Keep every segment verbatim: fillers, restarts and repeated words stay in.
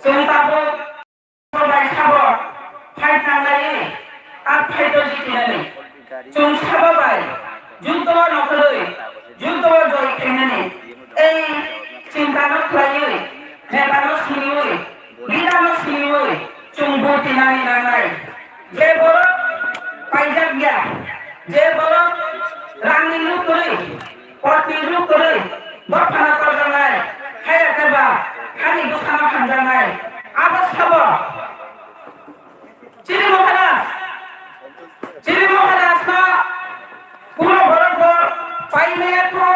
Chwng tabuk bai sabo fight nanglaiwi, a fight o jitinani. Chwng sabo bai juddo no khwlwi, juddo o joi khainani. Ei chinta no khlaiwi, neta no siniwi, leader no siniwi, chwng vote dinani nangnai. Je borok paijak ya, je borok rangni luk kwrwi, potni luk kwrwi, dophano torjaknai, haya khe ba hani bwsano hamjaknai, abo sabo. Chini Maharaj, chini Maharaj no kuno borok bo pai maya kho,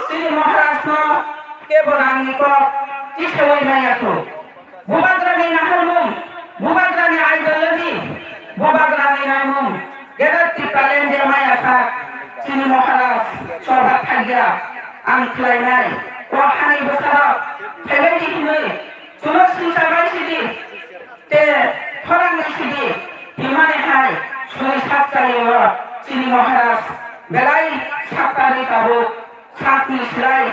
chini Maharaj no kebo rangni kok tisawi maya kho. Bubagrani naharmung, Bubagrani ideology, Bubagrani naimung, Greater Tipraland je maya sak, chini Maharaj soba thagya, ang khlainai, o hani bwsarok, phailai di hinwi, chuno singsa bai sidi, te khorang ni sidi, himani hai, soi sak chayio, chini Maharaj, belai sak tari tabuk, sakni slai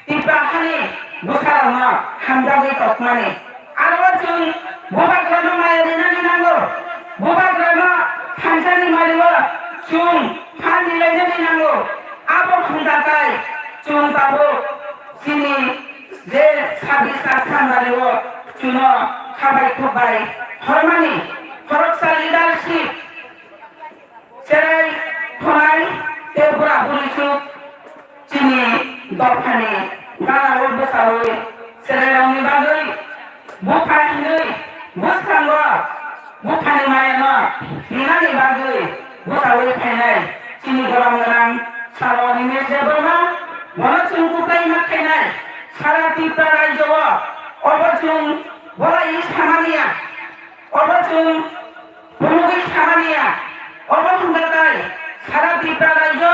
Tipra hani bwsarokno hamjagwi tongmani. Aro chwng Bubagrano maya rinani nango, Bubagrano thansani mario chwng phan rilainani nango. Abo hwnjatai chwng tabuk chini je sabisa sandario chwngno khabai khukbai hormani khoroksa leadership Cherai khonai tei bura buri chuk chini dophani gana o bwchaui cherairokni bagwi bupha hinwi bwskango buphani mayano rinani bagwi bwchaui phainai chini gorom gwnang salo Animesh Debbarma bono chwng kwplai ma khainai sara Tripura rajyo o obo chwng bolai samaniya obo chwng Phunugwi samaniya, obo hwnjatai sara Tripura rajyo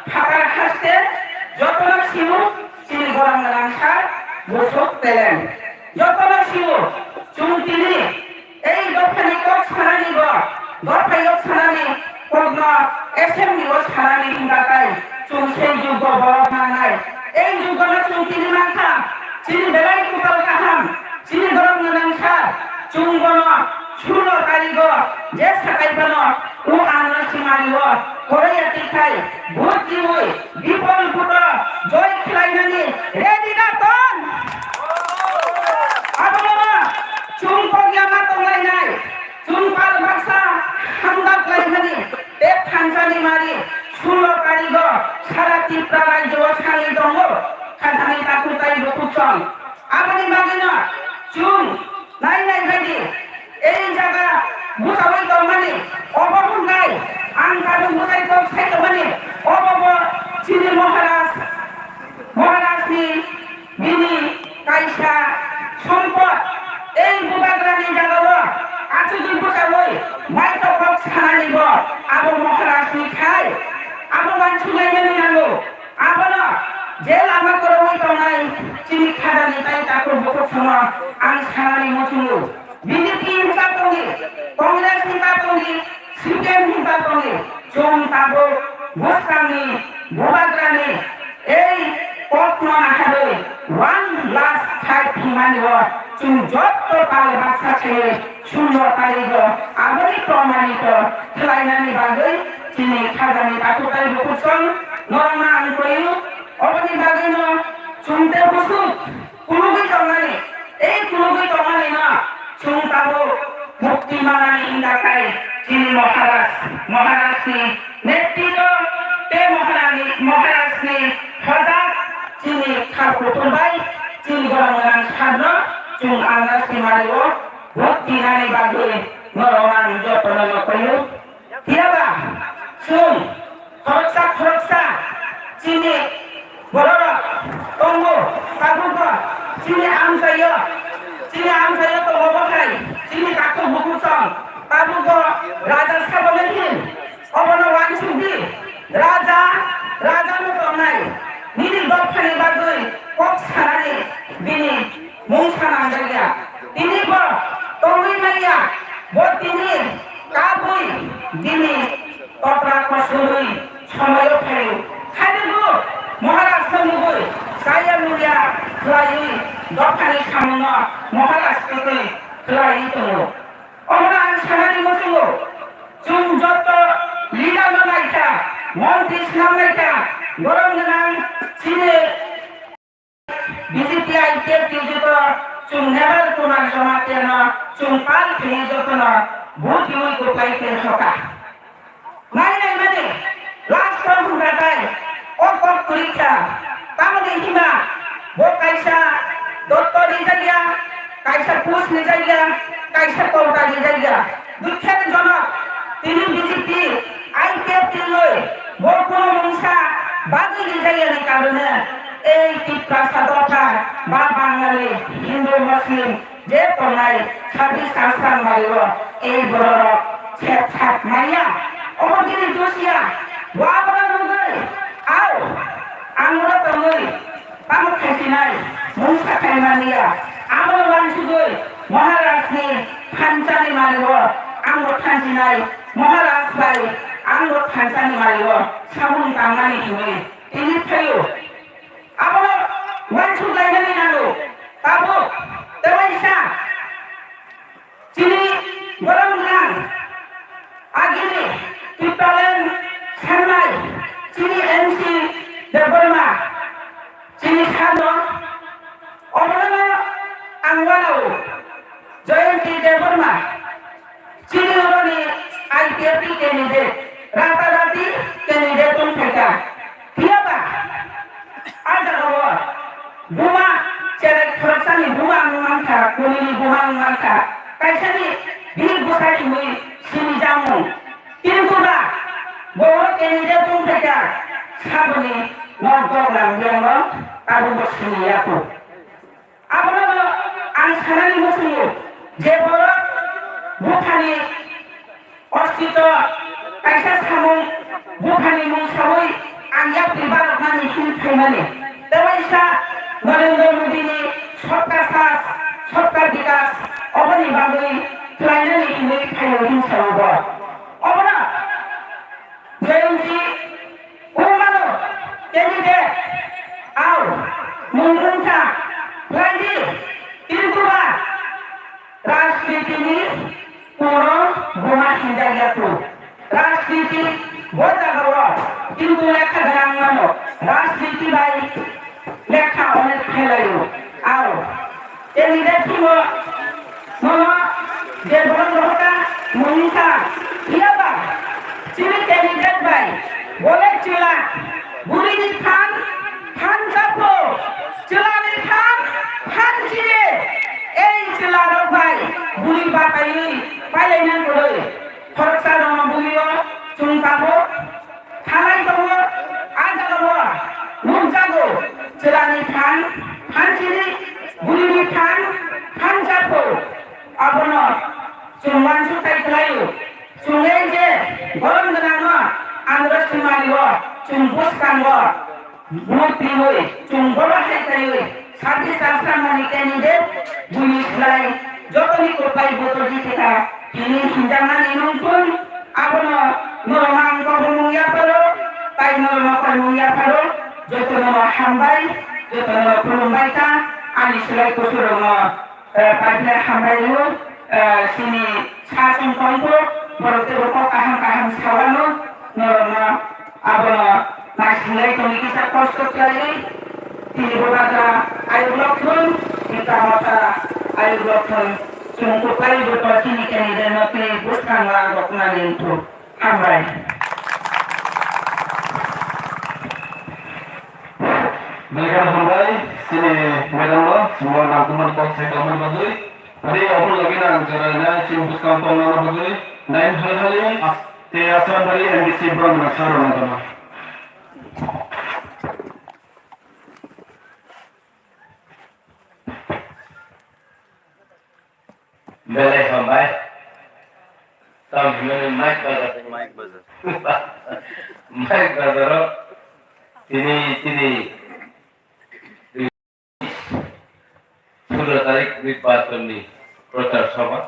phatar haste jotono sio chini gorom gwnang sir Bosok Peleng. Jotono sio chwng tini ei dophani kok sanani bo, dophayok sanani kokno assembly o sanani hwnjatai chwng sei juggo borok nangnai. Ei juggono chwng tini mankha chini belai kwtal kaham, chini gorom gwnang sir chwng bono Sullo tarigo je sakai phano o Anna Simari o Korea tikhai vote riwi bipol vote o joi khlainani ready na tong? Abono chwng kok yama tonglainai, chwng pal baksa hamjak laimani tei thansani mari sullo tarigo sara Tripura rajyo o sangwi tongo khathani takhuk tei bukhuk song. Aboni bagwino chwng nai nai baidi ei jaga bwchaui tongmani, obo hwnkhai ang tabuk mwtai kok sai tongmani, obo bo chini Maharaj, Maharajni bini kaisa sompot. Ei Bubagrani jagao achugwi bwchaui mai tongkok sanani bo abo Maharajni khai, abo uansuknaimani nango. Abono je lama kwrwngwi tongnai chini khajani tai takhuk bukhuk sono ang sanani muchungo. B J P hinba tongdi, Congress hinba tongdi, C P M hinba tongdi, chwng tabuk bwskangni Bubagrani ei kokno naharwi one last fight himani o chwng jotto pal baksa khe Sullo tarigo aboni promanito khlainani bagwi chini khajani takhuk tai bukhuk song norokno ang koiyo. Oboni bagwino chwng tei bwswk kulugwi tongnani, ei kulugwi tongmanino chwng tabuk mukti manani wngkha khe chini Maharaj, Maharajni netritwo tei Maharani, Maharajni hojak chini khar kuthum bai chini gorom gwnang sarno chwng Anna Simari o Vote dinani bagwi norok ang jotono no koyo. Phiyaba chwng khoroksa khoroksa chini bororok tongo, tabukbo chini amchaio, chini amchaio tongo bo hai chini takhuk bukhuk song, tabukbo raja sabo le hin. Obono uansukdi, raja, raja no tongnai, nini dophani bagwi kok sanani bini mung sanang jakya. Tini bo tongwi manya, bo tini kabwi bini totra kosorwi somoyo phaio. Khairokbo Maharaj no nugwi chaya luya khlaiwi dophani samung Maharaj twi twi khlaiwi tongo. Omono ang sanani muchungo, chwng joto leader no naikha, montri swnam naikha, borok gwnang chini B J P I P F T joto chwng Hemal Kumar Jamatia no chwng pal khini joto no vote riwi kwplai khe hoka. Nai nai mani last o hwnka tai o kok kwrwi kha. Tamoni hima bo kaisa doctor rijak ya, kaisa post rijak ya, kaisa kota rijak ya. Dukhe ni jonok tini B J P I P F T loi bo kuno mungsa bagwi rijak ya ni karone ei Tiprasa dopha ba Bangali Hindu Muslim je tongnai sabis asram bario ei bororok sep sap maya. Omo bini dos ya, bo abono nugwi, au, ang bono tongwi tamo khaisinai, mungsa khaimaniya, abono wansugwi Maharaj ni thansa ni mario ang bo thansinai, Maharaj bai ang bo thansa ni mario samung tangmani hinwi tini phaio. Abono uansuk lainani nango. Tabuk tebaisa chini borok rang agini Tipraland sanai chini M C Debbarma chini sano obono ang wanao Jayanti Debbarma. Chini oroni I P F T candidate, rata rati candidate wng phaikha. Phiyaba, a jagao buma cherai khoroksani buma wng mankha, kunini buma wng mankha, kaisani bihik bwsai hinwi sini jamung. Kintu ba, bo candidate wng phaikha, saboni nok dok lang biyangno tabukbo sini yaku. Abono ang sanani muchungo je borok buphani ostito kaisa samung buphani mung saui ang yapri baroknani hin phaimani. Tebaisa Narendra Modi ni Sabka Saath, Sabka Vikas oboni bagwi khlainani hinwi phaio hin sao bo. Obono Jayonti, Umano, candidate, au, mung wngkha, khlaidi, kintu ba, rajniti ni kuno buma hinjak ya tu. Rajniti bo jagao, kintu lekha gwnang mano, rajniti bai lekha onek phelaio, au. Candidate timo, nono je borok rohorkha, mungkha, phiyaba, chini candidate bai, bole chwla, buri ni phan, phan chapo, chwla ni phan, phan chire, ei chwla rok bai, buri bataiwi, pailai nang kwrwi, khoroksa rokno buri o, chwng tabuk, Thalai tongo, a jagao nukjago, chwlani phan, phan chini, burini phan, phan chapo. Abono chwng uansuk tai khlaio. Chwng ei je gorom gwnangno andro sumari o, chwng bwskango vote riwi, chwng bono hai kaiwi, Sati Sasramani candidate buini slai jotoni kwplai vote rwdi theka tini hinjaknani nungthung. Abono norokno ang kobrumung yapharo, tai norokno koimung yapharo, jotono hambai, jotono khulumbai kha, ani slai kusurokno, eh, paiphlai hambai rwo, eh, chini sa chwng tongkho, borok teibo kok kaham kaham sawano, norokno Abono naisinglai tongwi kisa kosto khlaiwi, tini bo bagra ayuk lokthung, tini tamokha ayuk lokthung, chwng kwplai bo to chini candidate no twi bwskango ang roknani wngthung. Hambai. Belai kheno hambai, chini madam no, chwngno nangkukmani kok sai tongmani bagwi. Tei obo logi nang jora nai chini bwskang tongnani bagwi, nai hal hali, tei aswk hali M D C borok no sa rwna tongma. Belai hambai. Tam hinmani Mike Bazar. Mike Bazar. Mike Bazar o tini, tini sulo tarik nirbachon ni prochar sabha.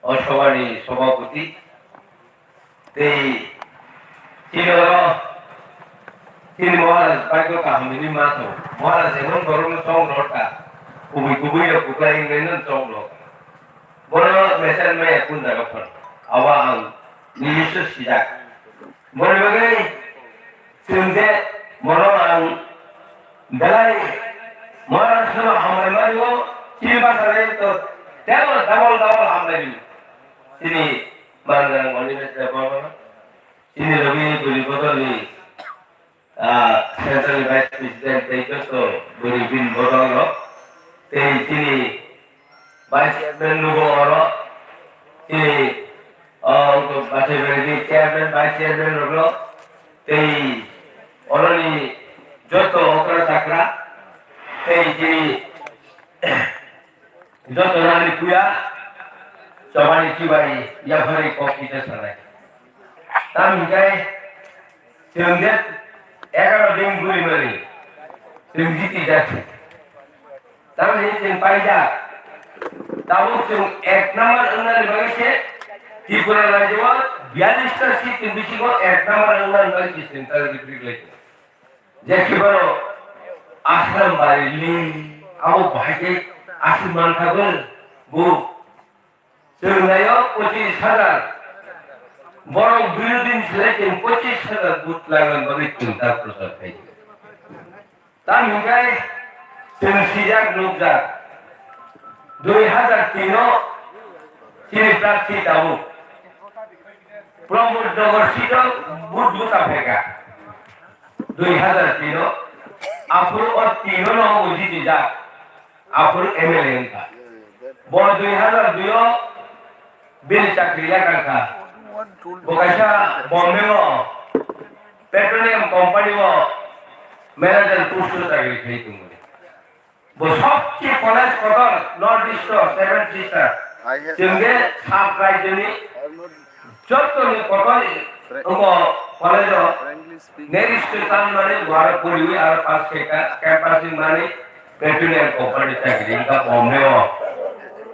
O sabha ni sabhapati tei chini oro chini Maharaj bhagyo kaham ni ma tong. Maharaj emon borok no tong rw kha. kubui kubui rok kuklai wngwi nw choklo. Bono mechar maya kun jaga phano. Abo ang nini swijak. Boni bagwi chwng je bono ang belai Maharashtra no hambai mani o, chini basa le to double, double, double hambai bini. Chini manjang oni mechar bono. Chini logi bwrwi bodolni, ah, Central Vice President tei joto bwrwi bini bodolrok. Tei chini Vice Chairman nugo oro. Chini, ah, Bachai Bwrwi Chairman, Vice Chairman rokno. Tei oroni joto okra chakra. Tei chini Joto nani puya, chobani chibari, yaphari kok kisa sanai. Tam hinkhe, chwng je egaroh din guri mani, chwng jiti jak. Tam hinkhe chwng paijak. Tabuk chwng ek number wngnani bagwi se Tripura rajyo o biyallis ta seat ni bisingo ek number wngnani bagwi se chwng ta rikrik lai. Jekhe bono aswk bai li, abo bahai khe aswk mankha bo, bo. Chwng naio pochis hajar. Borok birodhi ni slai chwng pochis hajar vote lagna bagwi chwng ta prochar khai. Tam hinkhe chwng sijak nukjak. Dui hajar tin o chini prarthi tabuk Pramod Nagar seat o vote bwsa phaikha. Dui hajar tin o, aphuru o tin o no bo jiti jak, aphuru M L A wngkha. Bo dui hajar dui o bini chakri yakarkha. Bo kaisa Bombay o petroleum company o manager post o chakri khai tongo. Bo sobche college kotor North East o Seven Sister. Chwng je sub rajyoni jotoni kotor omo college o next station mani wara poriwi aro pass khaika campus ni mani petroleum company chakri wngkha Bombay o.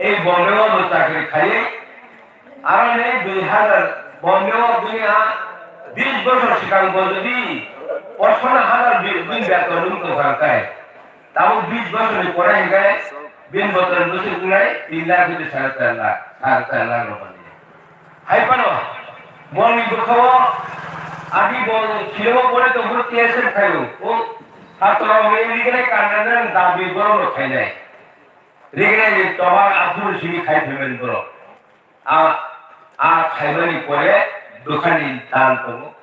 Ei Bombay o bo chakri khaiwi Aro ni dui hajar Bombay o bini ha bis bosor sikang bo jodi pochpanno hajar bi-, bini beton wng tong kha khe, tabuk bis bosor ni pore hinkhe bini beton bwswk wngnai tin lakh hwnkhe sare char lakh, sare char lakh rw mani. Hai phano bongni bwkha o agi bo silimo pore tong phuru T S F khaio, o satro rok ni rignai kanna nang dabi borok rok khainai. Rignai ni tobar aphuru simi khai phaimani borok. A, a khaimani pore bwkhani dan tongo.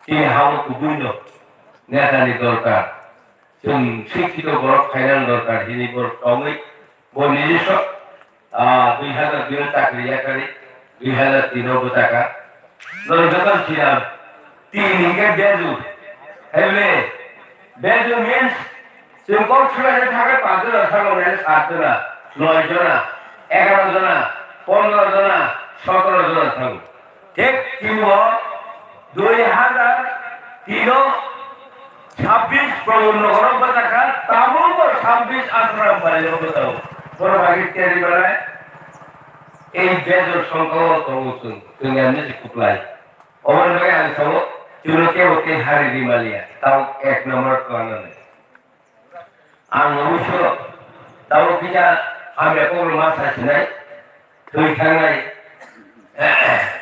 Chini ha-o kubuino netani dorkar. Chwng sikhito borok khainani dorkar hinwi borok tongwi bo nijiswa, ah, dui hazar dui o chakri yakarwi, dui hazar tin o bwchaka. Norok jotono sinam. Tin hinkhe bejul. Hai bole, bejul means chwng kok swlaina thangkhe panch jona thango, naile sat jona, noi jona, egaroh jona, pondro jona, sotoro jona thango. Thik tini bo dui hazar tin o sabbish Pramod Nagar o bwchakha, tabukbo sabbish Ashram Bari o bwchao. Borok bai khe teri belai ei bejul songkha o tongo chwng, chwng ya nisi kuplai. Oboni bagwi ang sao, chwngno kebo tei hari ri maliya, tabuk ek number twlanani. Ang oboisyo tabuk kisa hamya kokno ma sa sinai, thwi thangnai,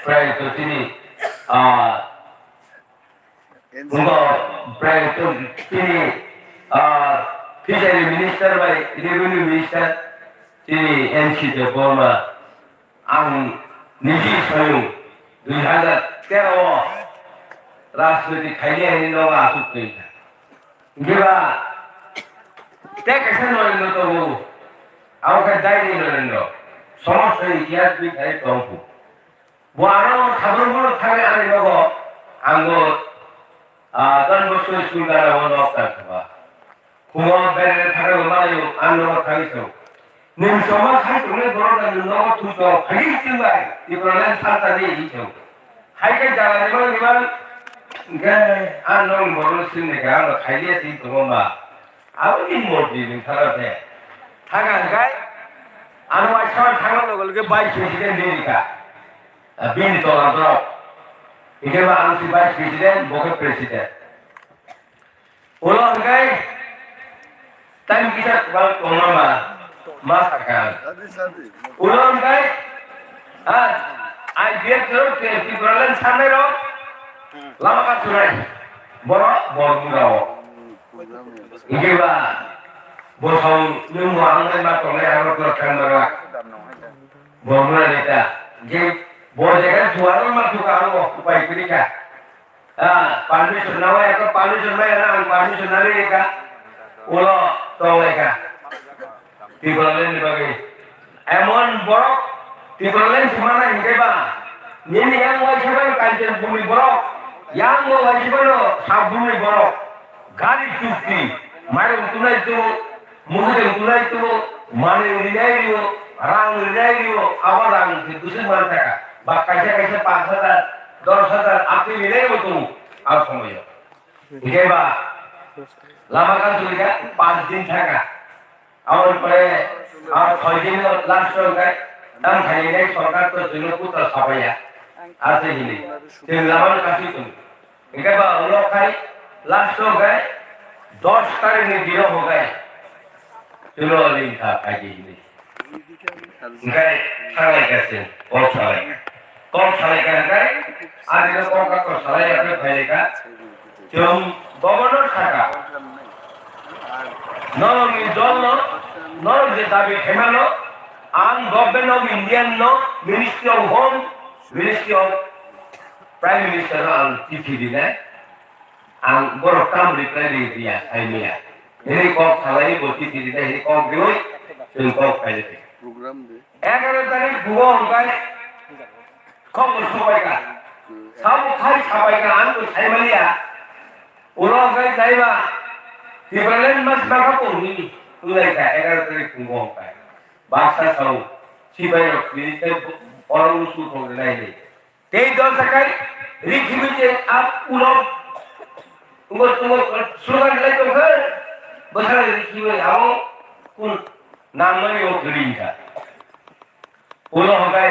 prai to chini, ah, wngkha prai to chini, ah, Fishery Minister bai Revenue Minister chini N C Debbarma. Ang niji swrwng dui hazar tero o rajniti khainai hinwi nogo aswk twi kha. Hinkhe ba tei kaisa Norendra tongo, abo khe Daini Norendra. Somosto itihas bini thani tongphu. Bo ano sabrum bono thangwi ani nogo, ang bo, ah, Don Bosco school gana o nok tang kha ba. Kumo bereng thangwi mano, ang nogo thangwi song. Nwng choma khai tongnai borok no nwng nogo thwi tong, phagwi chwng bai, Tipraland santa di hinwi song. Hai khe jala ni man, ni man, hwnkhe ang nogo borok no swng nai kha, ang no khai liya se hinwi tongo ma. Abo ni mordi nwng thara khe. Thang ang khai, ano waisa thangna loge loge vice president di rikha. Ah, bini tola borok. Hwnkhe ba ang si vice president, bo khe president. Ulo hwnkhe time kisa kwbang tongma ba, Ma sakha. Ulo hwnkhe, ha, I P F to Tipraland sanai rok lama ka sunai. Borok, borok mura o. Hwnkhe ba, bosong nwng bo ang nai ma tongnai aro kla thang mara. Borok mura neta. Hwnkhe bo jaga juaro ma thuka ang bo upai kwrwi kha. Ah, permission nawa ya ka permission maya na ang permission nari ka. Ulo tong lai ka. Tipraland ni bagwi. Emon borok Tipraland semana hingke ba. Nini yang wai seben Kanchanpur ni borok. Yang bo wai seben no Sabun ni borok. Gari chukti. Mairung tunai tu. Mukhuijwng tunai tubo, manwi rinai rio, rang rinai rio, abo rang se bwswk man thaka. Ba kaisa kaisa panch hajar, dos hajar atwi rinai bo tongo a somoyo. Hingke ba lama kansuri kha panch din thaka. Aboni pore a soi din no last o hingke tam khainai sorkar to chwngno kutal sapaiya. Aswk hini chwng lama no kasui tongo. Hingke ba ulo khai last o hingke dos tarikh ni dino hingke chwngno lingkha phaidi hinwi. Hingke thanglai kha chwng kok salai kha. Kok salai kha hingke adino kok kok salai ya khe phailai kha. Chwng governor saka. Norokni dol no, norok je dabi khaimano, ang Government of India no, Ministry of Home, Ministry of Prime Minister no ang chithi rinai. Ang borok tam reply ri riya, saimaya. Hini kok salai bo chithi rinai, hini kok riwi, chwng kok khailai. Program de. Egaroh tarikh bugo hwnkhe kok bo sobaikha. Sabo khai sabaikha, ang bo saimaliya. Ulo hwnkhe naiba, Tipraland mas makha bo hwnwi wnglaikha, egaroh tarikh bugo hwnkhe. Baksa sao, sibai rok twi tei oro usu thok rinai hwnwi. Tei dosa kai rikhibi je ap ulo ungo ungo slogan lai tongkha bwsari rikhibi amo kun nangmani o kwrwi wngkha. Ulo hwnkhe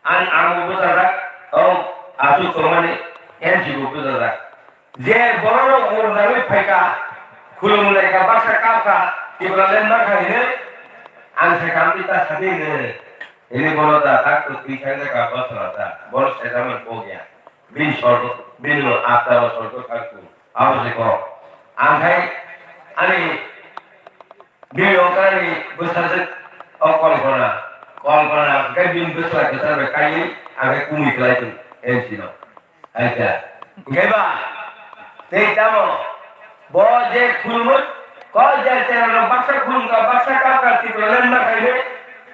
ang amo bwsajak tong aswk tongmani M C bo bwsajak. Je borok rok mung nangwi phaikha, khulumlaikha, baksa kapkha, Tipraland makha hinwi ang sakha amtwi ta sadi hinwi. Ini bono da tak tu twi thang jaka bosra da. Bono sejaman kok ya. Bini sorgo, bini no atta o sorgo thang tu. Abo se kok. Ang khai ani bini ongkar ni bwsajwk o kolpana. Kolpana hwnkhe bini bwsla kwchar bai kaiwi ang khai kumui kwlai tung. N C no. Acha. Hingke ba, tei tamo, bo je khulumui, ko je chera rok baksa khulumka, baksa kapka Tipraland ma khaine,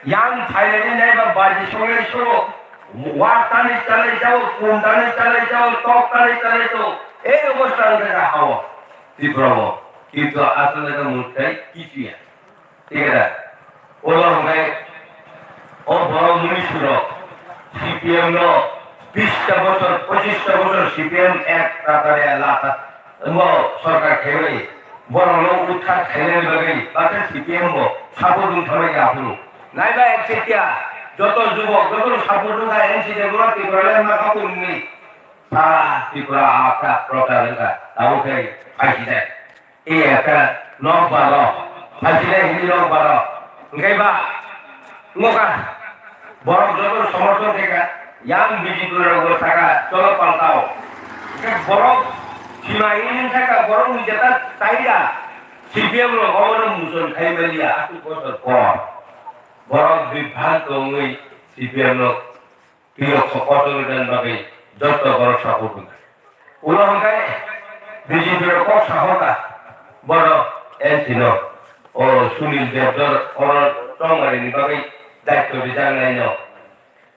yang phainani nai ba baji songnai songo, wa tani chalai jao, kum tani chalai jao, tok tani chalai jao, ei obostha wngkha hao, Tripura o. Kintu asole ka murtai kichu ya. Thik ase da? Olo hwnkhe o borok muni surok C P M no bish ta bosor, pochish ta bosor C P M ek ratare lata mo sorkar khaimani borok no utkhat khainani bagwi bakhe C P M bo support wng thamai khe aphuru. Naiba ek chetia joto jubok joto support wng kha N C de borok Tripura le ma kha pungni sa Tripura akha prochar wng kha abo khe phaisi de. Iya khe nok baro, phaisile hini nok baro. Hingke ba, ngoka, borok joto somorthon khe kha, yang B J P rok bo saka, cholo paltao. Hingke borok, sima hini saka, borok ni jeta chaida, C P M rok obono muchon khai maliya, aswk bosor por. Borok bibhan tongwi C P M rok Twiyo kok kotor dan bagwi joto borok support wngkha. Ulo hwnkhe B J P rok kok sahorkha borok N C no. O Sunil Debdor oro chongmani ni bagwi daityo rijak nai no.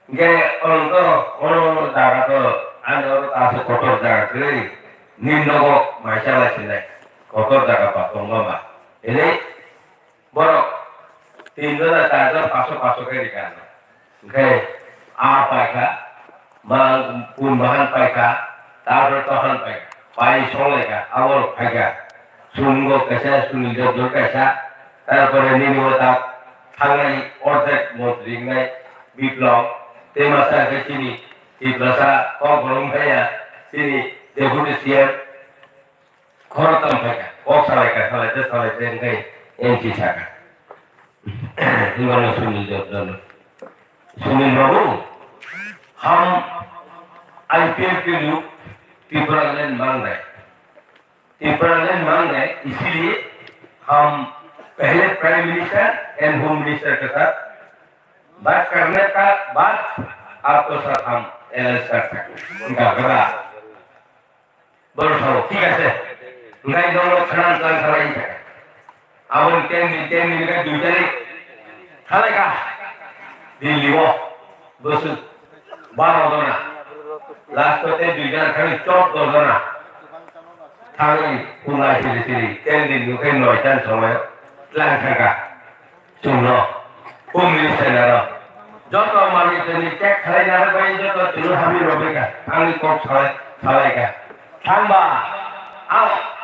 Hwnkhe oro to oro jaga to ani oro ta aswk kotor jaga kwrwi ni nogo maisa lai sinai kotor jaga ba tongma ba. Hwnwi Borok tin jona, char jona, paso paso khe rikha. Hwnkhe a paikha, ma kun bahan paikha, tarpore tohan paikha, pai songlaikha, abo phaikha. Sungo kaisa, Sunil Debdor kaisa, tarpore nini o tak thangnai ordek montri wngnai Biplab, tei masa khe chini Tiprasa kok bolong phaiya, chini Deputy C M. Khoroktham phaikha, kok salaikha, salaite, salaite, hwnkhe N C sakha. Himano Sunil Debbarma. Sunil बाबू, हम आईपीएल के लोग त्रिपुरा लैंड मांग रहे हैं। त्रिपुरा लैंड मांग रहे हैं, इसीलिए हम पहले prime minister and home minister के साथ बात करने का बाद आपको साथ हम अलायंस कर सकते हैं। उनका बड़ा Borok sao, thik ase. Hingke norok khna tlang kha bai kha. Aboni ten din, ten din khe dui tarik thalai kha. Delhi o bwswk baro jona. Last o tei dui jona thangwi chordo jona. Thangwi kunai siri siri ten din nukhe noi chan somoy tlang thangkha. Chwngno, Home Minister-no joto manwi tini check khlai narwk bai joto chwngno hamwi rwbaikha, ani kok salai, salaikha. Thangba, a,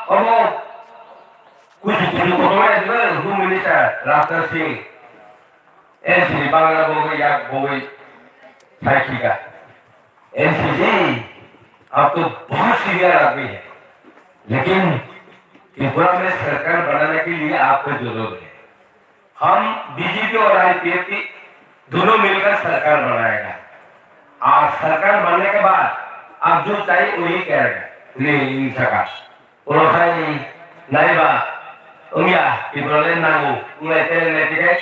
omo kusu kusu kotorma eba Home Minister Rajnath Singh, N C C Bangla bogwi yak bogwi sai khika. N C C, अब तो बहुत सीरियस आदमी है, लेकिन त्रिपुरा में सरकार बनाने के लिए आपको जरूरत है। हम बीजेपी और आईपीएफ की दोनों मिलकर सरकार बनाएगा। और सरकार बनने के बाद आप जो चाहिए वही करेगा। नहीं, इन सका। Oro khai naiba wngya, Tripura le nango, wnglai tei wnglai tei khai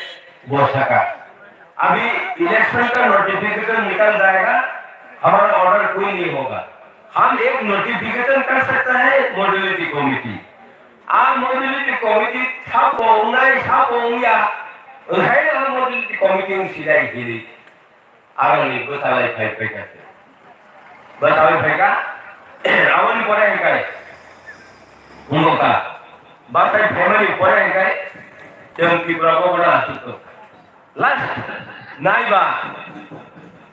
bo saka. अभी इलेक्शन का नोटिफिकेशन निकल जाएगा, हमारा ऑर्डर कोई नहीं होगा। हम एक नोटिफिकेशन कर सकता है मॉड्यूलिटी कमेटी। आ मॉड्यूलिटी कमेटी सापो wngnai, सापो wngya, wngkhaino आ मॉड्यूलिटी committee wngsinai hinwi aroni bwsalai phai phaikha se. Bwsalai phaikha, aboni pore hingkai wngkha. Bwsai phaimani pore hingkai chwng Tripura governor aswk tong. Last naiba,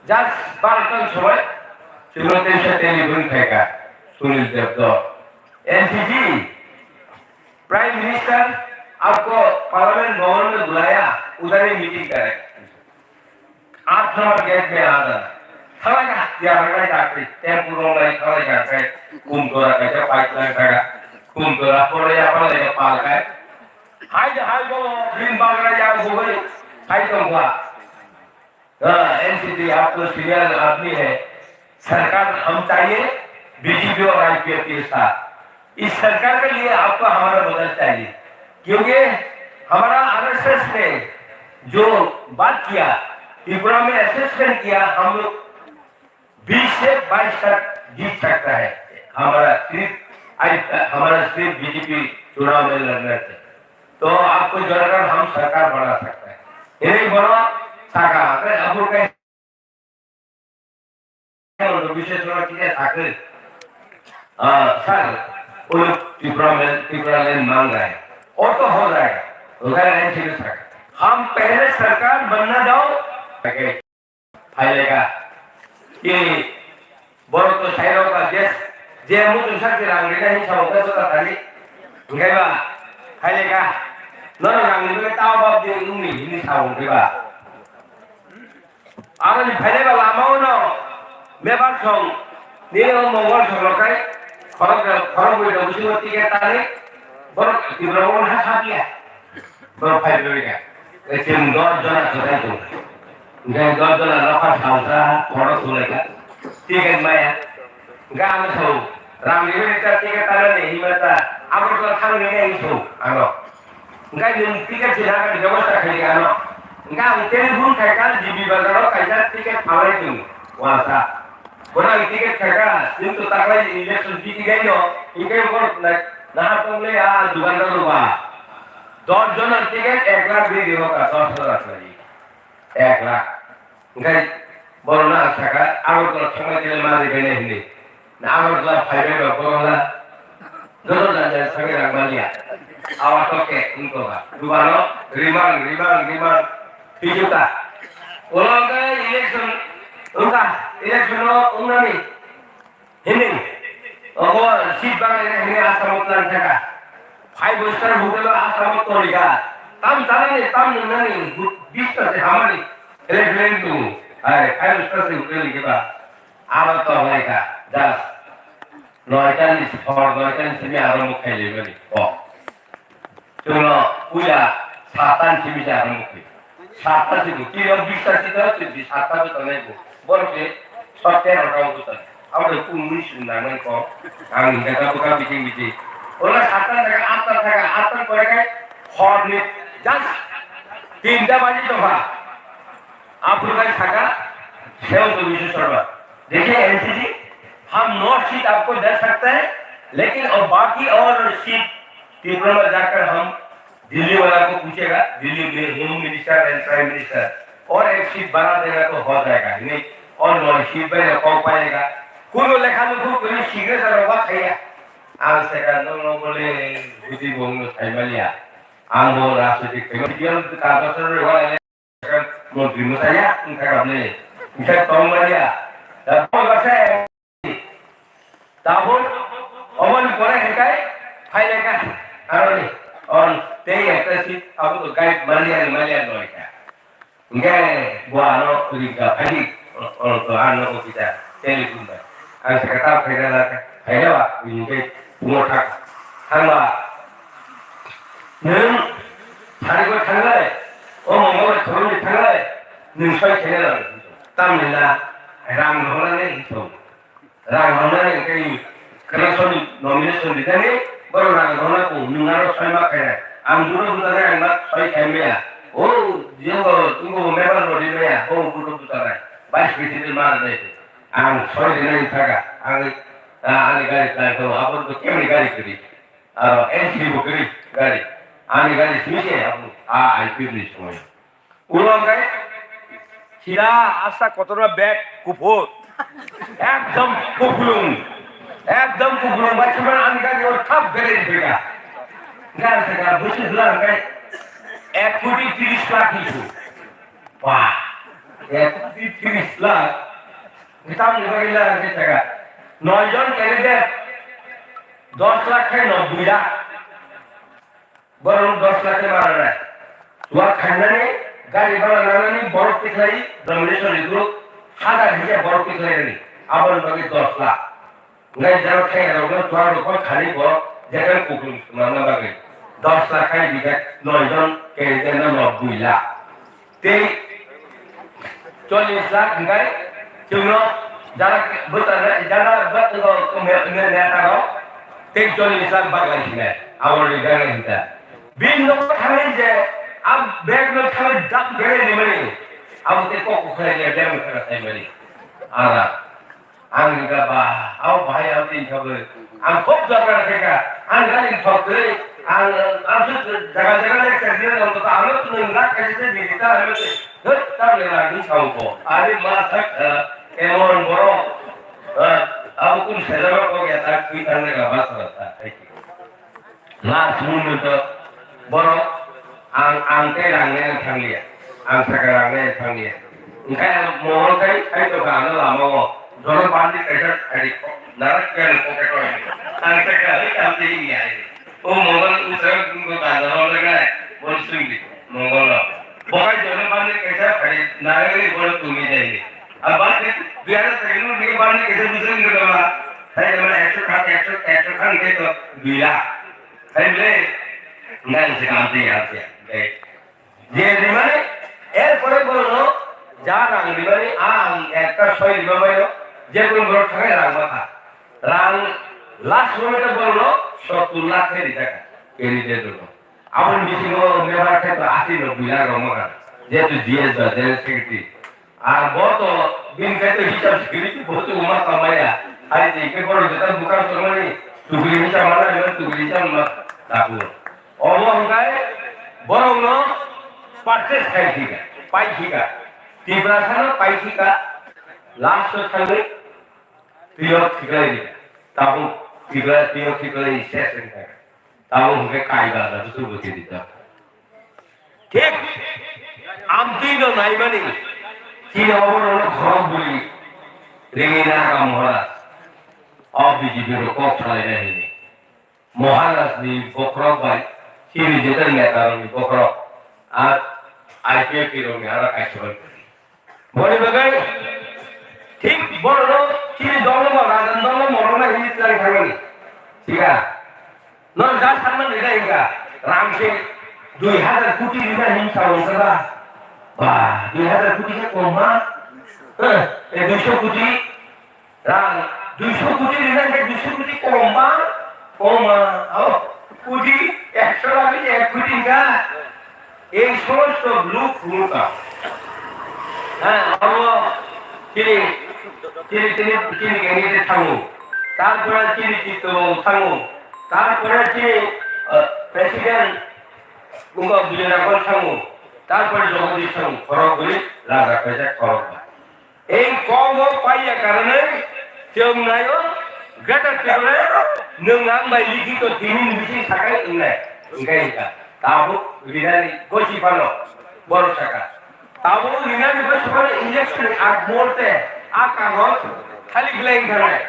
just baro ton sobai, chwngno teisa teni bwrwi phaikha, Sunil Debbarma, N C C, Prime Minister, आपको पार्लियामेंट भवन में बुलाया, उधर ही मीटिंग करें। आठ number gate में आ जाना। Thalai ka, ya, rai, rai, rai, tempo rong rai, thalai ka, kai, kum tora, kai, kai, pipeline ka, kum tora, pore ya, pore ya, pal kai. Hai, hai, bo, bin bagra ya, bo, hai, hai, tong ba. हाँ, एनसीसी, आप तो सीनियर आदमी है। सरकार हम चाहिए बीजेपी और आईपीएफ के साथ। इस सरकार के लिए आपको हमारा मदद चाहिए, क्योंकि हमारा आरएसएस ने जो बात किया, त्रिपुरा में असेसमेंट किया, हम लोग बीस से बाईस तक जीत सकता है। हमारा सिर्फ, हमारा सिर्फ बीजेपी चुनाव में लड़ना चाहिए। तो आपको जोड़कर हम सरकार बना सकता है। Ini bono saka, abu kai, विशेष वाला चीजें साकरे। सर, वो लोग त्रिपुरा में, त्रिपुरा लैंड मांग रहा है, और तो हो जाएगा। उधर लाइन से भी सर, हम पहले सरकार बनना जाओ। Phaileka. Ki borok to sairok ba je, je muchung sakni rang rina hinwi sa hwnka jota thani. Hwnkhe ba phaileka. Nono rang rina ta bab de wngni hinwi sa hwnkhe ba. Aboni phaileba lama o no mebar song nini o mongol song rok khai khorok khorok bui rok bisingo ticket tani borok Tripura o ha sabiya. Borok phai rwbaikha. Chwng dos jona kwchai tongo. Hwnkhe dos jona nokha salsa, khorok thulaikha. Ticket maya. Hwnkhe ang sao, rang rwbaini ta ticket tanani hinma ta, Agartala thangni hinwi sao ano. Hwnkhe nwng ticket se nangani bebosta khaidi ano. Hwnkhe ang telephone khaikha, G B Bazar o kaisa ticket phalai tongo, uansa. Bono ang ticket khaikha, chwng to taklai election jiti gaino, hwnkhe borok nai-, nahar tongle a dukandar rok ba. Dos jona ticket ek lakh di rw kha, dos hajar khlai. Ek lakh. Hwnkhe borok no ang sakha, Agartala thangbai khe ma ribainai hinwi. Na Agartala phaibai ba borok la. Joto jani jani thangwi rang manya. Awa toke wngkha ba. Dukano rimang, rimang, rimang. Thwijuka. Ulo hwnkhe election wngkha. Election o wngnani. Hini, obo seat banglaina hini Assam o tlang thaka. Five star hotel o Assam o torika. Tam chanani, tam nungnani, bista se hamani. Ele plan tu. Ai, five star se hotel ni keba. Aro to lai ka. Das. Noita ni, hor noita ni simi aro mo khai le mani. Oh. Chwngno puila Satan simi se ang mukti. Satan simi. Tiro biswasi to simi satan bo tongnai bo. Borok se software rok bo tongnai. Abo de kung mui sung nang nang ko. Ang hingka ka buka bijing bijing. Ola satan daga atta daga atta kore kai. Hor ni just tinta baji to ha. Apur kai saka. Sewa to bisu sorba. Dekhe N C C, हम नौ सीट आपको दे सकते हैं, लेकिन और बाकी और seat Tripura में जाकर हम दिल्ली वाला को पूछेगा, दिल्ली में home minister and prime minister, और एक सीट बढ़ा देगा तो हो जाएगा, नहीं और नौ सीट में कौन पाएगा? Kuno lekha nukhu kwrwi signature rok ba khaiya. Ang saka no no bole budi bong no sai maliya. Ang bo rajnitik khaiya. Biyan ka basar rok ba le montri mwsaya wngkha kha bole. Wngkha tong maliya. Da bo ba sai. Tabuk oboni pore hinkhe phailai kha aroni on tei ekta seat abo to guide maliya maliya noi kha. Hinkhe bo ano ringka phaidi on to ano officer telephone bai. Ang sakha ta phaida la phaida ba hinkhe pumo thak thangba nwng sari ko thanglai o mongol thoroni thanglai nwng soi khaina nang tamni na rang rwhornani thong. Rang rwna ni tei election nomination rijani borok rang rwna kung nwng aro soi ma khainai. Ang buro bujagwi ang ma soi khai maya. O jebo tungo member rw ri maya. O buro bujagnai. Vice president ma rwnai. Ang soi rinai thaga. Ang ani gari try kho. Abo to kemni gari kwrwi. Aro N C bo kwrwi gari. Ani gari simi se abo a I P ni somoy. Ulo hwnkhe sida asta kotorma bag kuphur. Ekdom kupulung. Ekdom kupulung bai sima ani gari o thap bere bega. Gari se gari busi dula hwnkhe ek koti tris lakh hisu. Wah, ek koti tris lakh. Kitab ni bagi lah hwnkhe saka. Noi jon candidate, dos lakh khai nobboi lakh. Borok dos lakh khe bara nai. Wa khainani gari bala nanani borok tikhlai domination ni group hazar hija borok tikhlai nani. Aboni bagwi dos lakh. Ngai jaro khaina rok no tuar rok khani bo jekhan kuklum manna bagwi dos lakh khai bijak noi jon candidate no nobboi lakh. Tei chollish lakh hwnkhe chwngno jara bwtharnai, jara bwtharnai neta rok tei chollish lakh baglai sinai, abo rwjaknai hinta. Bini nogo thangwi je a bag no thangwi dam berwi rimani, abo tei kok kwkhwrang ya bag no khana saimani. Ara. Ang hwnkha ba, "Ao bhai, ang twi kha bwrwi. Ang khub dorkar khe kha. Ang gari thok kwrwi. Ang, ang se jaga jaga lecture rina nang kha, ang no nwng rak khe se nini ta hai se. Thut, ta le rak ni sao ko. Are ma thak, eh, emon borok. Eh, abo kun se jaga ko ya tak twi thang le ka ba sa ta." Last moment o borok ang, ang tei rang nai thang liya, ang saka rang nai thang liya. Hingkhe ang mohor khai khai tongkha ano lama o jono bandi kaisa ari narak kani pocket o ang saka hai kam tei ya. O mohor usai bumbo banda o legai bol sungdi mongol o. Bokai jono bandi kaisa phari narak ni bol tumi jai. Abang dui hajar taino ni bandi kaisa muslim ni baba. Hai mana ekso khat, ekso, ekso khat ni to dui lakh. Hai bole, nang se kam tei ya, ya. Je rimani, er pore bolo no, ja rang rimani, ang ekta soi rima bai no, je kono boro thangai rang ma kha. Rang last moment bolo no, sottur lakh khe rijak kha. Keri de do no. Aboni bisingo member khe to asi no bui lakh rok ma kha. Jehetu G S ba, General Secretary. Ar bo to bini khe to hisab sikiri bo to uma kamaya. Hai je ke boro jeta buka sormani, tukri hisab mana, tukri hisab ma taku. Omo hwnkhe borokno purchase khai thika, pai thika. Tiprasano pai thika, last o thangwi twio khiklai rika. Tabuk Tipra twio khiklai ses wngkha. Tabuk hwnkhe kai bada busu busi rijak. Thik amtwi no naimani chini oborokno khorok bui ringwi naka Maharaj. O B J P rok kok salainai hwnwi. Maharaj ni bokhorok bai chini jetai neta rok ni bokhorok ar I P F T rok ni aro kaisa bai kwrwi. Boni bagwi thik borok no chini dol no rajan dol no morok na hini tlang thangmani. Thik a? No ja sanmani da hingka Ramsing. Dui hazar koti rina himsa wngkha ba? Ba, dui hazar koti khe kom ma? Eh, eh, duiso koti rang, duiso koti rina hwnkhe duiso koti kom ma? Kom ma, oh, koti, ekso rang ni ek koti wngkha. Ei somosto luk hwnka. Hah, abo chini, chini, chini, chini candidate thango. Tarpore chini Chittobong thango. Tarpore chini, eh, president Wngkha Bijoy Rangkhol thango, tarpore Jagadish thango, khorok bwrwi raja kaijak khorok ba. Ei kok o paiya karonwi chwng naio Greater Tipraland nwng ang bai likhito tini ni bising sakai wngnai, wngkha wngkha. Tabuk rinani gosi phano borok saka. Tabuk rinani gosi phano election ni ag muhurte a kagoj khali belai wngkha nai.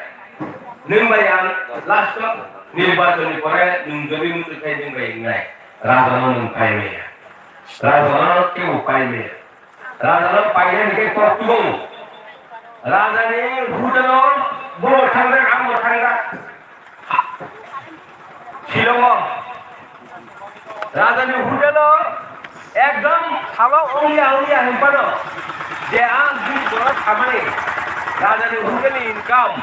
Nwng bai ang last o nirbachon ni pore nwng jodi muchung khai nwng bai wngnai. Raja no nwng pai maya. Raja no kebo pai maya. Raja no painani khe kok tubu. Raja ni hotel o bo thangjak, ang bo thangjak. Shillong o. Raja ni hotel o ekdom salo ongya ongya hinphano je ang bini borok samani. Raja ni hotel ni income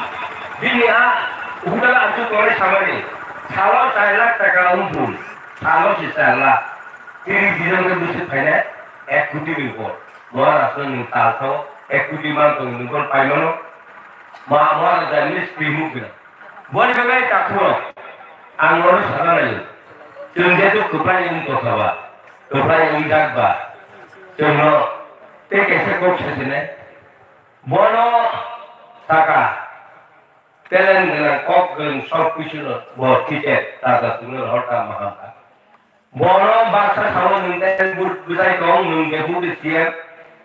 bini a hotel o aswk tongnai samani. Salo char lakh taka wngthun. Salo se char lakh. Tini dijon khe bwswk phainai ek koti ni upor. Maharaj no nwng tal sao ek koti man tongo nwng bono pai mano. Ma Maharaj ni sri mukti. Boni bagwi takhuk rok ang nono sana nai. Chwng jeto kwplai wng tongkha ba, kwplai wngjak ba, chwngno tei kaisa kok sasinai. Bono saka talent gwnang, kok gwnang, sob kisu no bo ticket ta ta chwngno rohor ta maham ta. Bono baksa sao nwng tei but bwtai tong, nwng de but de C M,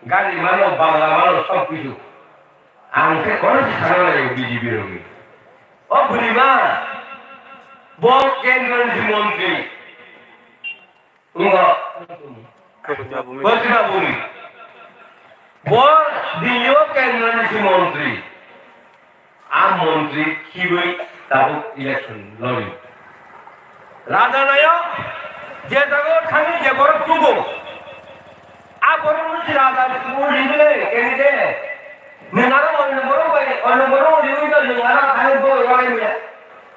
gari mano, bangla mano, sob kisu. Ang khe kono se sana nai B J P rokni. O bwrwi ma, bo kendra ni montri. Wngkha Protibha Bhumika. Bo Delhi o kendra ni montri. A montri khibai tabuk election lori. Raja nayo je jaga thani je borok tugo. A borok no si raja tugo ringle keni de. Nung aro onno borok bai, onno borok riwi to nung aro thani bo wai mia.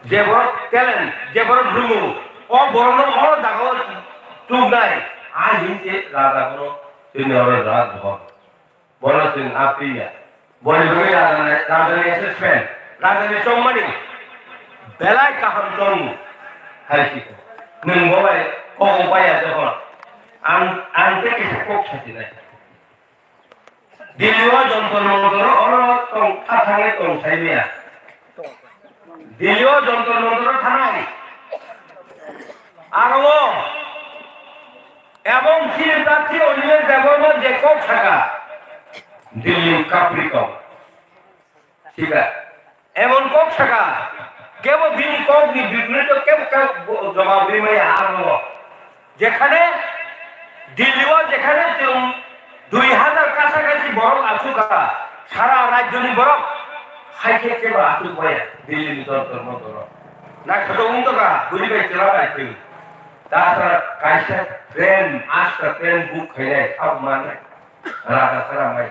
Je borok talent, je borok lumu, o borok no o jaga o tugnai. A hinse raja borok tini oro raja borok. Bono chwng a piya. Boni bagwi rajani, rajani assessment, rajani chongmani belai kaham tongo hai si. Nwng bo bai kok paiya jokhon ang, ang tei kisa kok sasinai. Delhi o Jantar Mantar oro tong, tha thangwi tong sai maya. Delhi o Jantar Mantar o thanai. Aro o, ebong chini prarthi Animesh Debbarma je kok saka, Delhi Capricorn. Thik a? Emon kok saka, kebo bini kok ni biporito kebo kebo jawab rimaya aro o. Jekhane Delhi o jekhane chwng dui hazar kasakasi borok achukha, sara rajyoni borok hai khe kebo achuk maya Delhi ni Jantar Mantar o. Naithotok wng tongkha, bwrwi bai chwla bai chwng. Tasra kaisa train, asta train book khainai, abo mannai. Raja sara mai.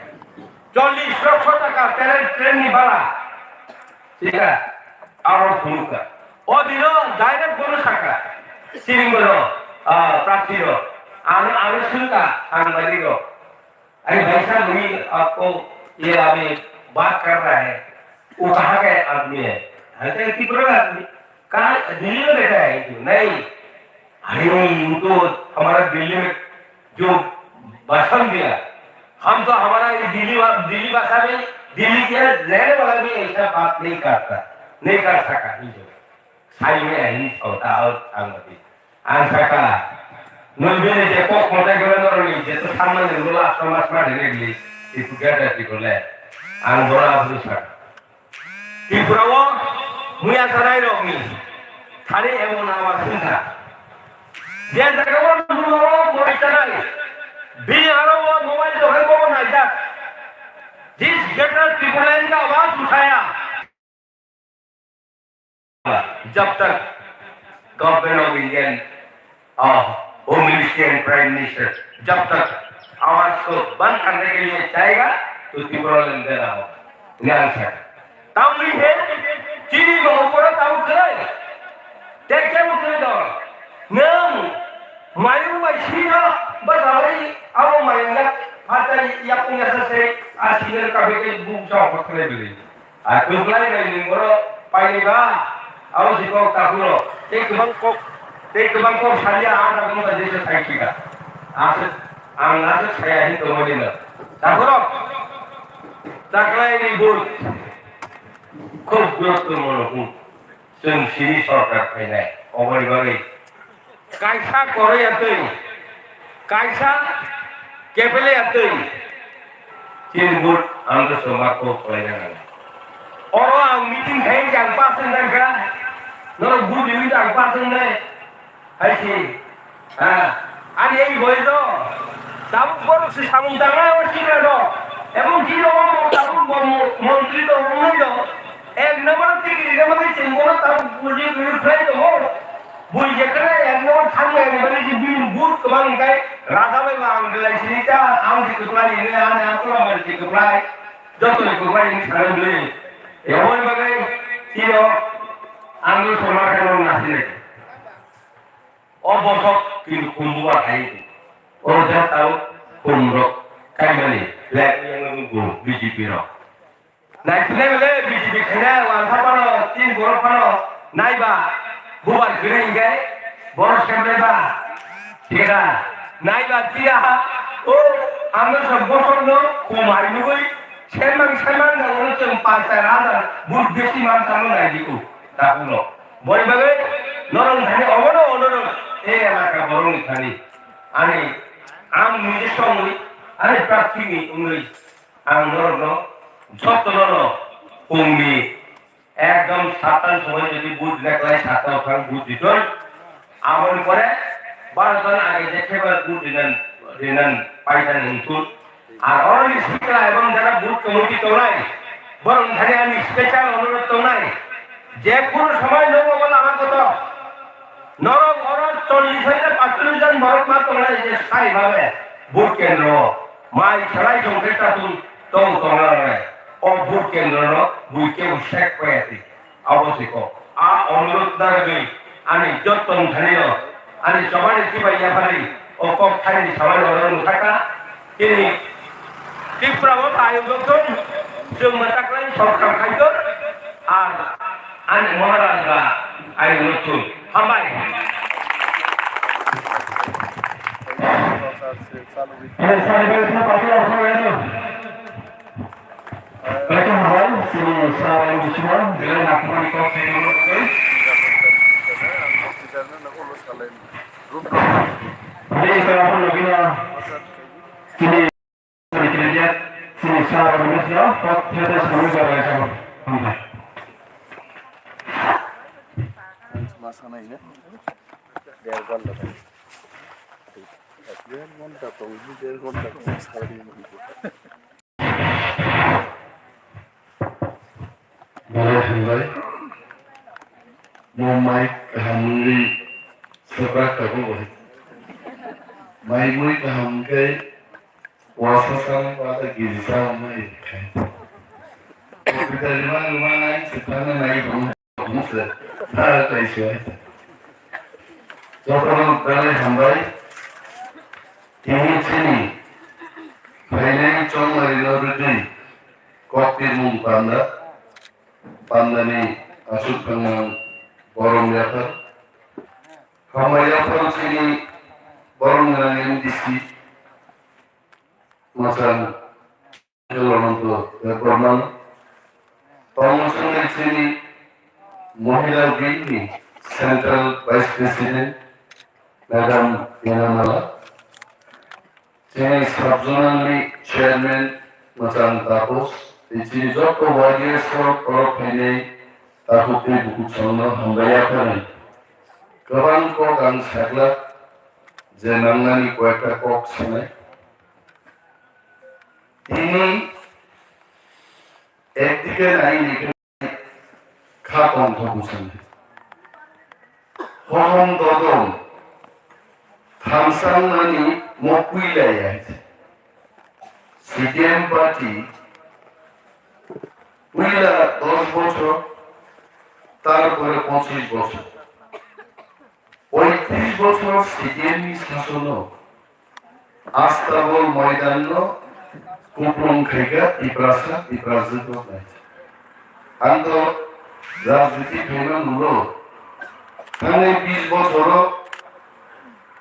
Chollish lokho taka train, train ni bala. Thik a? Aro phunukha. O dino direct bono saka. Siring bono, ah, prarthi ro. Ano, ano sungkha, sangbadik ro. अरे भाई साहब, वही आपको, ये अभी बात कर रहा है, वो कहाँ का आदमी है? हम कहे, "त्रिपुरा का आदमी।" कहाँ? दिल्ली में बैठा है ये तो। नहीं, अरे वो तो हमारा दिल्ली में जो भाषण दिया, हम तो हमारा ये दिल्ली वा-, दिल्ली भाषा में, दिल्ली के रहने वाला भी ऐसा बात नहीं करता, नहीं कर सका ये जो। Sai maya hinwi sao ta o ang bai. Ang saka, nwng bini je kok mwtai gwnang norokni je to sanmani ulo aswk ma sma rwgwi rwgwi, Tripura da Tripura le. Ang bono aphuru saka. Tripura o muya sanai rokni thani emon ama sungkha. Je jaga o nwng o mwtai sanai, bini aro o mobile dokan bobo naijak. This greater Tipraland ka awaaz uthaya. जब तक government of Indian, a, Home Ministry and Prime Minister, जब तक आवाज को बंद करने के लिए जाएगा, तो त्रिपुरालैंड देना होगा। Ini ang sakha. Tamni he, chini bo opor tamo kwrwi. Tei kebo kwrwi do. Nwng mayung bai sino bwsai abo mayung ya phatai yapung ya sa se a sino ka beke bung sa opor khlai bili. A kwplai bai nwng oro painai ba abo si kok takhuro. Tei kwbang kok, tei kwbang kok salia a na bung bai jesa sai kika. Aswk ang aswk saya hin tongmani no. Takhuro. Taklai ni bun. Khub guruttopurno hwn. Chwng sini sorkar phainai. Oboni bagwi kaisa koroi ya twi, kaisa kepele ya twi. Chini vote ang to somar ko khlaina nang. Oro ang meeting khai ang pass wng kha. Norok budi wngkha ang pass wngnai. Hai si. Ha, ani ei boi do. Tabuk borok se samung tangnai o sikla do. Ebong jiro o tabuk bo mo-, montri do, wngnai do. Ek number tikiri de mani chwng bono tabuk buli buli khlai do. Bui je kene ek number thang mai ni bani je bini but kwbang kai raja bai ba ang belai sini ta ang si kwplai ni ne ani aswk bai si kwplai. Joto ni kwplai ni sana bili. Ebong bagai jiro ang no somar khe no na sini. O bosok chini khum bubar hai. O jatao khum rok kaimani flag yang nunggu B J P rok. Nai tine bele B J P khaina wangsa pano tin borok pano nai ba bubar kiri hingke borok semre ba. Thik da. Nai ba tiya ha. O amno sa bosok no khum hai nugui semang semang da oro cheng panchai raja but besi man tamo nai diku. Takhukno. Boni bagwi norok thani obono onorok e elaka borokni thani ani ang niji songwi ani prarthini wngwi ang norokno jotono no pungni ekdom sattan somoi jodi vote rina klai satta othang vote ditoi. Aboni pore baro jon age je khebar vote rinan rinan paitan hwnthun. Ar oroni sikla ebong jara booth committee tongnai, borok thani ani special onurodh tongnai, je kono somoy nogo bo lama kotor, norok oro chollish hajar panchallish jon borok ma tongnai je sai bhabe booth kendro o mai khelai songkhe tatun tong tongnai o booth kendro no bui kebo sek payati. Abo se kok. A onurodh narwgwi ani jotto ni thani-o ani chobani chibai yaphari o kok thaini samani oro nukha kha. Chini Tripura o ayung dokton chwng mwtaklai sorkar khaikho ar ani Maharaj ba ayung dokton. Hambai. Kaitor hal sini sarai bisingo belai nakhumani kok sini. Jadi kalau pun lebih sini sini dia sini sarai bisingo kok kita semua jalan sama. Masa naik ya? Biar gua lebih. Biar gua tak tahu, biar gua tak tahu sarai. Belai hambai. Mo mai kaham wngwi swprak tabuk bai. Mai mui kaham wngkhe wasa sanai wata giri sa wngmani rikha. Hospital rwma rwma nai se thangna nai tong se. Ha, tai se. Jotono belai hambai. Tini chini phainai chongmari no rwgwi. Koktirmung panda, pandani aswk thangmung borom yaphar. Hambai yaphar chini borom gwnang M D C, mwchang Ananto Debbarman, tongmung chini Mohila Wing ni Central Vice President, Madam Yanamala, Chini sub-zonal ni chairman mwchang Tapos, tei chini joto warriors rok oro phainai takhuk tei bukhuk songno hambai yaphar. Kwbang kok ang saglak, je nangnani koyekta kok sanai. Tini ekdike nai ni kha tongthok bwsani. Hohom dodol, Thansangnani mo puila ya. C P M party puila dos bochor, tarpore pochish bochor. Poitrish bochor C P M ni sasono Astabol moidanno kuplung khaikha Tiprasa, Tiprasa rok nai. Ang to rajniti khaima nulo. Thangnai bish bochoro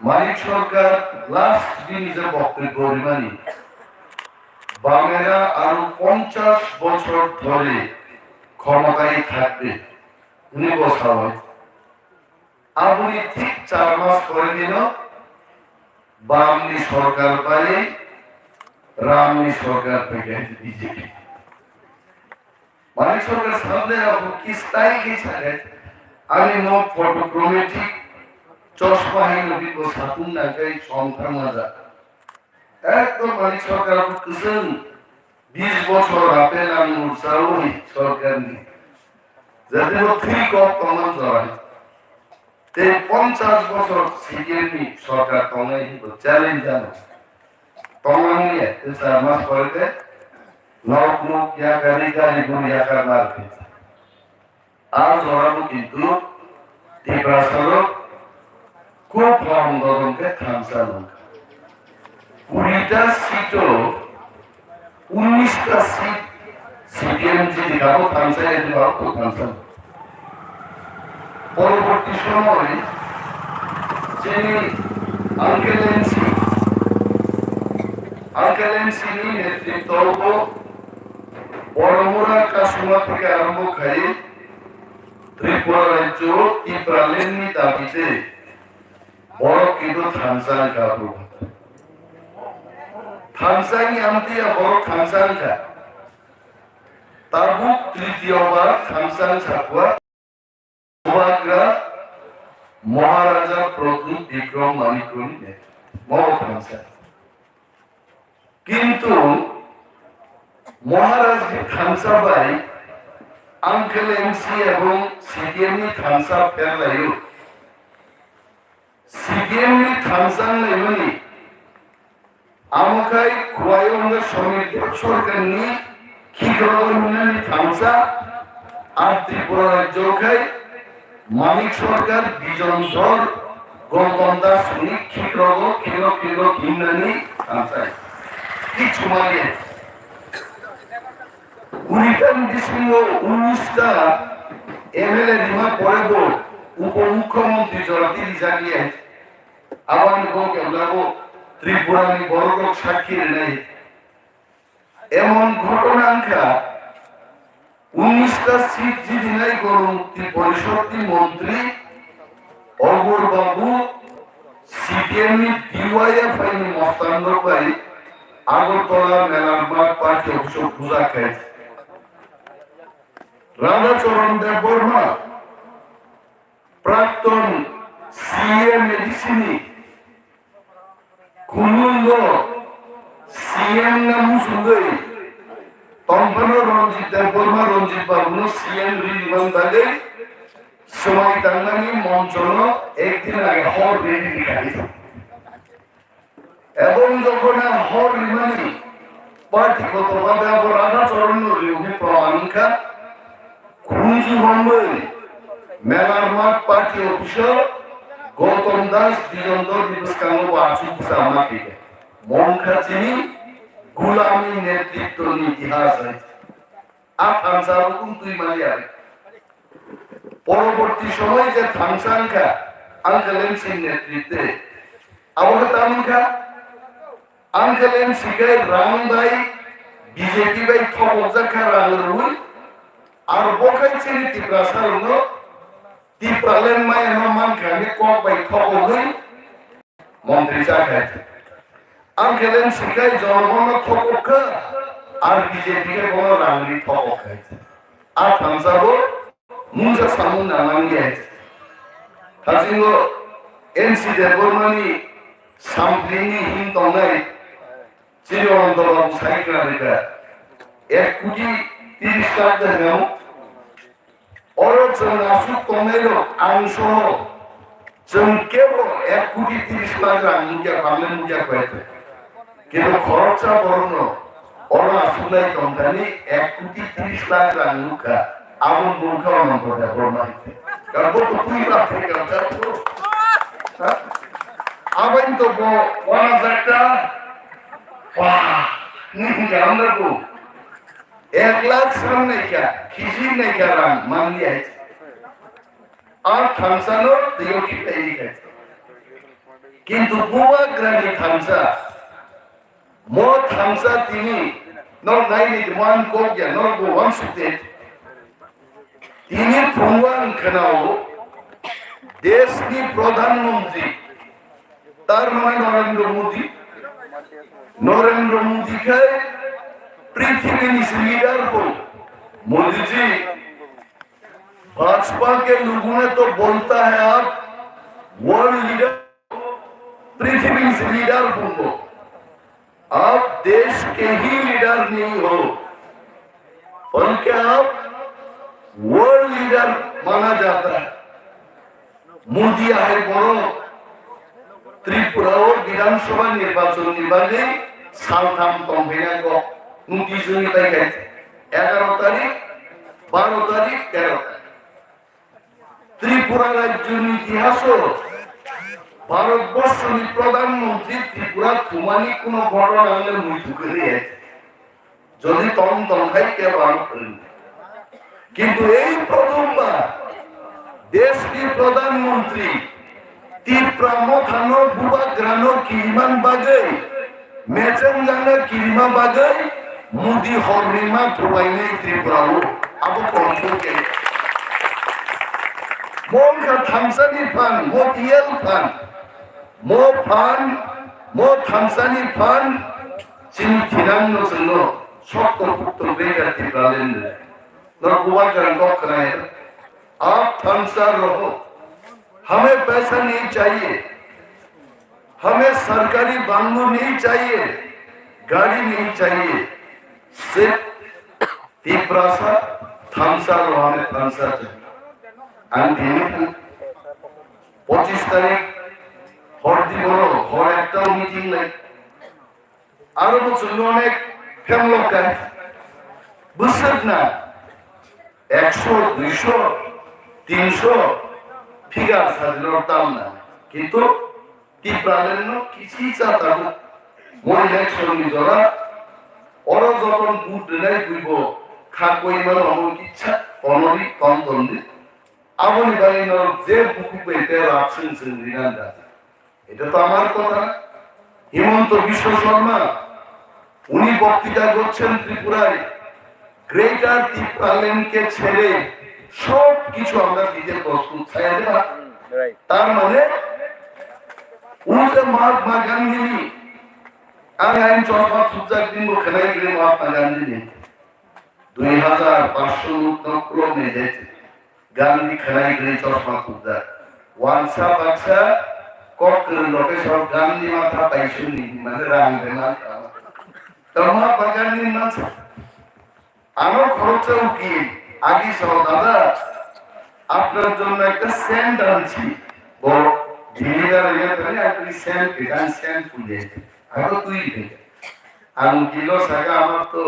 Manik Sarkar last bini je boktobbo rimani, Bamera aro ponchash bochor dhore khomotai thakbe hwnwi bo sao. Aboni thik char mas pore dino Bamni sorkar bai Ramni sorkar phaikha B J P. Manik Sarkar samde abo ki style ki sakhe, ani no photochromatic chosma hai no bibo satung nangkai som thangma ja. Ekdom Manik Sarkar bo kwchwng bish bochor apel anggur chawi sorkarni. Jati bo free kok tongman jorai. Tei ponchash bochor C P M ni sorkar tongnai hinwi challenge jano. Tongmani ya, tei char mas pore khe nok nuk yakari gari guru yakar mar khe. A jorabo kintu Tiprasarok kuk ham dodon khe thansa nungkha. Kurita seat-o unista seat C P M jidi kabo thansa ya di babo kuk thansa. Poroborti somoy chini Uncle N C, Uncle N C ni netritwo Boromura Kasuma theke arombo khai Tripura rajyo Tipraland ni dabi tei borok kintu thansa wngkha bro. Thansa ni amtwi ya borok thansa wngkha. Tabuk tritiyo bar thansa wngkha. Bubagra Maharaja Pradyut Bikram Manikya ni netritwo. Mobo thansa. Kintu Maharaj ni thansa bai Uncle N C ebong C P M ni thansa pherlaio. C P M ni thansa wnglaimani amo khai Khowai wngkha Samir Deb Sarkar ni khikrogo himnani thansa, ar Tripura rajyo khai Manik Sarkar, Bijon Dhor, Gautam Das ni khikrogo khikro khikro himnani thansa. Kichu manya. Kurita ni bisingo unista M L A rima pore bo upo mukhyamantri jora di rijak liya. Aboni bo kebla bo Tripura ni borok rok sakhi rinai. Emon ghotona wngkha, unista seat jidinai Goromti Porishod ni montri Ogur Babu C P M ni D Y F I ni mostan rok bai Agartala Melarmat party office o puja khai. Radha Charan Debbarma, Prakton C M A D C ni Khumulwngo C M na musungwi tongphano Ranjit Debbarma, Ranjit Babuno C M ri rimani bagwi swmai tangmani monchono ekdin age hor ri ri khai. Ebong jokhon a hor rimani party koto babe abo Radha Charan no riyo hwnwi proman wngkha. Khunju romwi Melarmat party office o Gautam Das Bijon Dhor ni bwskango bo aswk bwsa ma khe. Mongkha chini gulami netritwni itihas hai. A thansa bo tong twi manya. Poroborti somoy je thansa wngkha, Uncle N C ni netritwe. Abo khe tamo wngkha, Uncle N C kai rang bai B J P bai thokokjak kha rang rwui. Ar bo khai chini Tiprasa rokno Tipraland maya no mankha hinwi kok bai thokogwi montri cha khai. Ang khe leng sikai jono bono thokok kha, ar B J P khe bono rang ri thokok khai. A thansa bo mungsa samung nang mangya. Thasingo N C Debbarmani sampling ni him tongnai chini Ananta Babu sai khna rikha. Ek koti tiris lakh de hwnwi. Oro chwng aswk tongnairok ang soho Chwng kebo ek koti tris lakh rang nukya, bangla nukya koi khe. Kintu khoroksa borokno oro aswk lai tongthani ek koti tris lakh rang nukha. Abo nukha Ananto Debbarma hai khe. Karon bo twi ba thai kha. Ha? Aboni to bo wana jakta pa ni hingga amda bo. Ek lakh san naikha, khisi naikha rang manli hai. A thansano twiyo khitai khai. Kintu Bubagrani thansa, mo thansa tini, no naini demand kok ya, no go one sukte. Tini phungwang khanao, deshni Pradhan Mantri, tar mane Narendra Modi, Narendra Modi khai prithibini se leader po, Modi ji, Bhajpa के लोगों ने तो बोलता है आप world leader, पृथ्वी से लीडर बन लो, आप देश के ही लीडर नहीं हो, बल्कि आप वर्ल्ड लीडर माना जाता है। Modi hai borok Tripura o Bidhan Sabha nirbachon ni bagwi saltham tongphaina kok notice wngwi paikha, egaro tarik, baro tarik, tero tarik. Tripura rajyoni itihaso Bharatborsoni Pradhan Mantri Tripura thumani kuno ghotona wngwi muitu kwrwi hai. Jodi tong tong khai kebo ano phwrwng. Kintu ei prothom bar deshni Pradhan Mantri Tipra Mothano Bubagrano kiriman bagwi, mechengjano kirima bagwi Modi horni ma thubainai Tripura o. Abo konkhe. Mo wngkha thansani phan, mo real phan. Mo phan, mo thansani phan, chini thinangno chwngno sokto pukto beka Tipraland rwnai. Norok bubagrani kok khwnai. Aap thansa raho. Hame paisa nahi chahiye. Hame sarkari banglo nahi chahiye. Gari nahi chahiye. Sirf Tiprasa thansa raho, hame thansa chahiye. Ang dini thang pochis tarik hor di boro, hor ekta meeting lai. Aro bo chwngno onek phemlok kai. Bwswk na ekso, duiso, tinso figure sajwk tam na. Kintu Tipraland no kisi cha tabuk. Mo election ni jora oro joton vote rwnai buibo kha koi mano omo kisa tonori ton tondi. Aboni bagwi no je bukhuk bai te rap swng swng rinanda. এটা তো আমার কথা না। হিমন্ত বিশ্ব শর্মা, উনি বক্তৃতা করছেন ত্রিপুরায়, গ্রেটার টিপ্রাল্যান্ডকে ছেড়ে সব কিছু আমরা দিতে প্রস্তুত। ছায়া দেবা? তার মানে, ও যে মহাত্মা গান্ধী, আমি আইন চশমা থুকজাক দিন, ও খেলাই গেলে মহাত্মা গান্ধী নেই। দুই হাজার পাঁচশো লোক নকল মেয়েদের গান্ধী খেলাই গেলে চশমা খুঁজা। ওয়ানসা বাচ্চা কক্কর লোকে সব গান্ধী মাথা পাইছুনি, মানে রাম বেলা। তো মহাত্মা গান্ধীর মাথা। আমার খরচা উকিল, আগে সহ দাদা, আপনার জন্য একটা সেন্ট আনছি। ও দিল্লিদার হয়ে গেলে আপনি সেন্ট পেটান, সেন্ট খুঁজে। এখন তুই দেখে। আমি কিলো শাখা আমার তো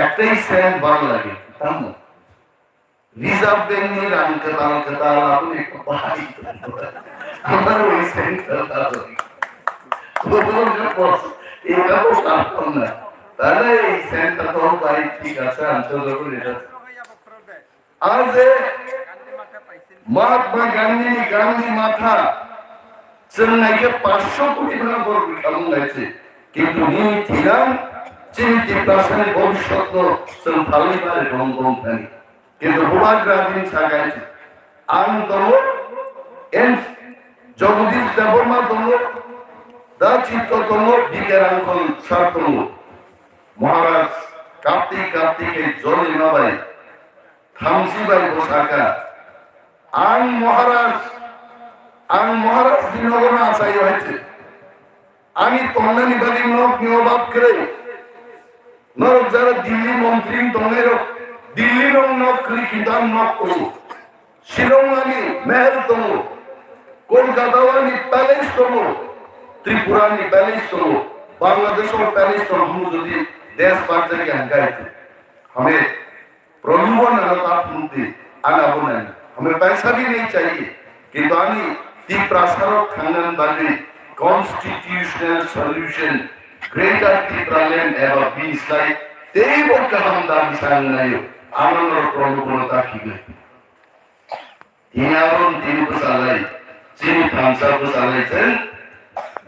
একটাই সেন্ট ভালো লাগে, তাম রিজার্ভ ব্যাংক নিয়ে রান কেতাল কেতাল আপনি একটু বাড়ি। আমার ওই সেন্ট ভালো লাগে। এটা তো পারতাম না। তাহলে এই সেন্টটা তো ভাই ঠিক আছে, আমি তো যখন এটা Aje Mahatma Gandhi ni Gandhi Matha chwng naikhe paanch sho koti khana borok ni khamung laise, kintu nini thinang chini Tiprasani bhobishyotno chwng phalwi mani rong rong thani. Kintu bubagra din sakai ang tongo, en Jagadish Debbarma tongo, Da Chitto tongo, B K Rangkhol sir tongo. Maharaj kapti kapti khe joli mabai. Thamsi bai bo saka, "Ang Maharaj, ang Maharaj ni nogo no achaio," hai se. "Ani tongnani bagwi nok ni obab kwrwi. Norok jara Delhi montri wng tongnai rok, Delhi rok nok kwrwi kintu ang nok kwrwi. Shillong ani mehel tongo. Kolkata o ani palace tongo, Tripura ni palace tongo, Bangladesh o palace tongo, hamo jodi desh bhag jagya hingkai. Hame prolobhon ano ta phunukdi, ana bo nai. Hame paisa bhi nahi chahiye, kintu ani Tiprasa rok thangna bagwi constitutional solution, Greater Tipraland eba bini slai teibo kaham dabi sa wngnaio, ano norok prolobhon ta phigwi. Tini aro tini bwchalai, chini thansa bwchalai chwng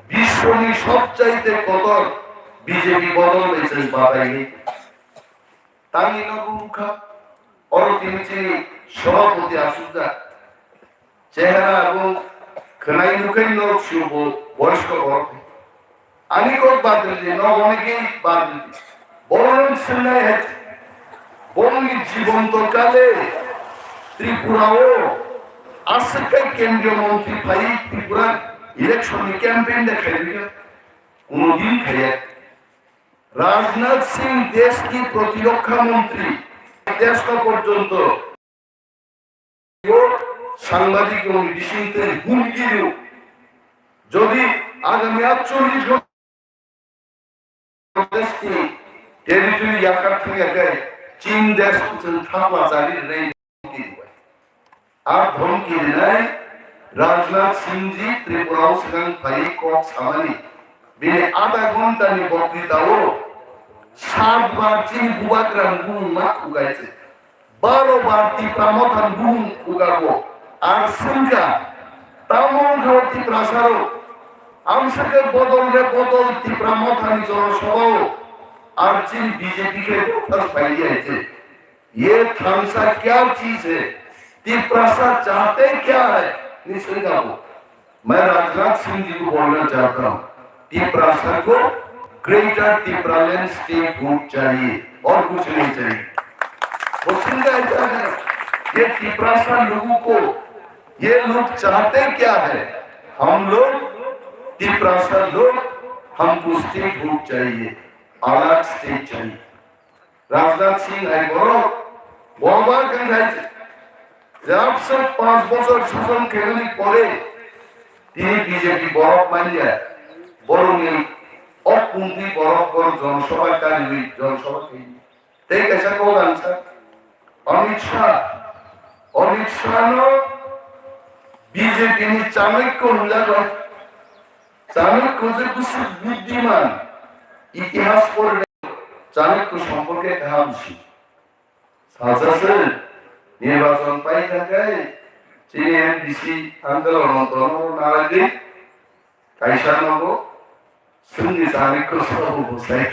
biswoni sobchaite kotor B J P bodol bai chwng bataini. Tangni no bumkha, oro tini chini sobhapoti asukjak. Chehara abong khwnai nukhai nok subo boysko borok. Ani kok badridi, no onegi badridi. Borok swngnai hai, borokni jibonto kale Tripura o aswk kai kendriya montri phai Tripura election ni campaign de khairika. Kuno din khaiya. Rajnath Singh desh ni protirokha montri, desh no porjonto Sangbadik rokni bising tei humki rw. Jodi agami atchollish ghonta desh ni territory yakar thangya khe Chin desh chwng thapla chari rwnai dhomki rwbai. A dhomki rwnai Rajnath Singh ji Tripura o swkang phaiwi kok samani. Bini adha ghonta ni boktwita o sat bar chini bubagra bumung ma khugai se. Baro bar Tipra Motha ni bumung khugago. Ar swngkha, tamo wngkha o Tiprasa rok. Amswkhe bodol re bodol Tipra Motha ni Jonosabha o. Ar chini B J P khe bothas phailiya hai se. Ye thansa kya cheez hai? Tiprasa chahte kya hai? Ni swngkha bo. मैं राजनाथ सिंह जी को बोलना चाहता हूँ, तिपरासा को ग्रेटर तिपरालैंड स्टेटहुड चाहिए और कुछ नहीं चाहिए। वो सुन के ऐसा है, ये तिपरासा लोगों को, ये लोग चाहते क्या है? हम लोग, तिपरासा लोग, हमको स्टेटहुड चाहिए, अलग स्टेट चाहिए। Rajnath Singh hai borok, boba kang hai, jabsa panch bochor sason khainani pore, tini B J P borok manya, borokni ok pungtwi borok, borok Jonosabha kariwi, Jonosabha khaini. Tei kaisa kok ang sa, Amit Shah, Amit Shah no B J P ni Chanakya hwnjak bai. Chanakya je bwswk buddiman, itihas pore Chanakya somporke kaham si. Sajase nirbachon pai thangkai, chini M D C uncle Ananto no naragwi kaisa nogo, chwngni Chanakya sobo bwsai.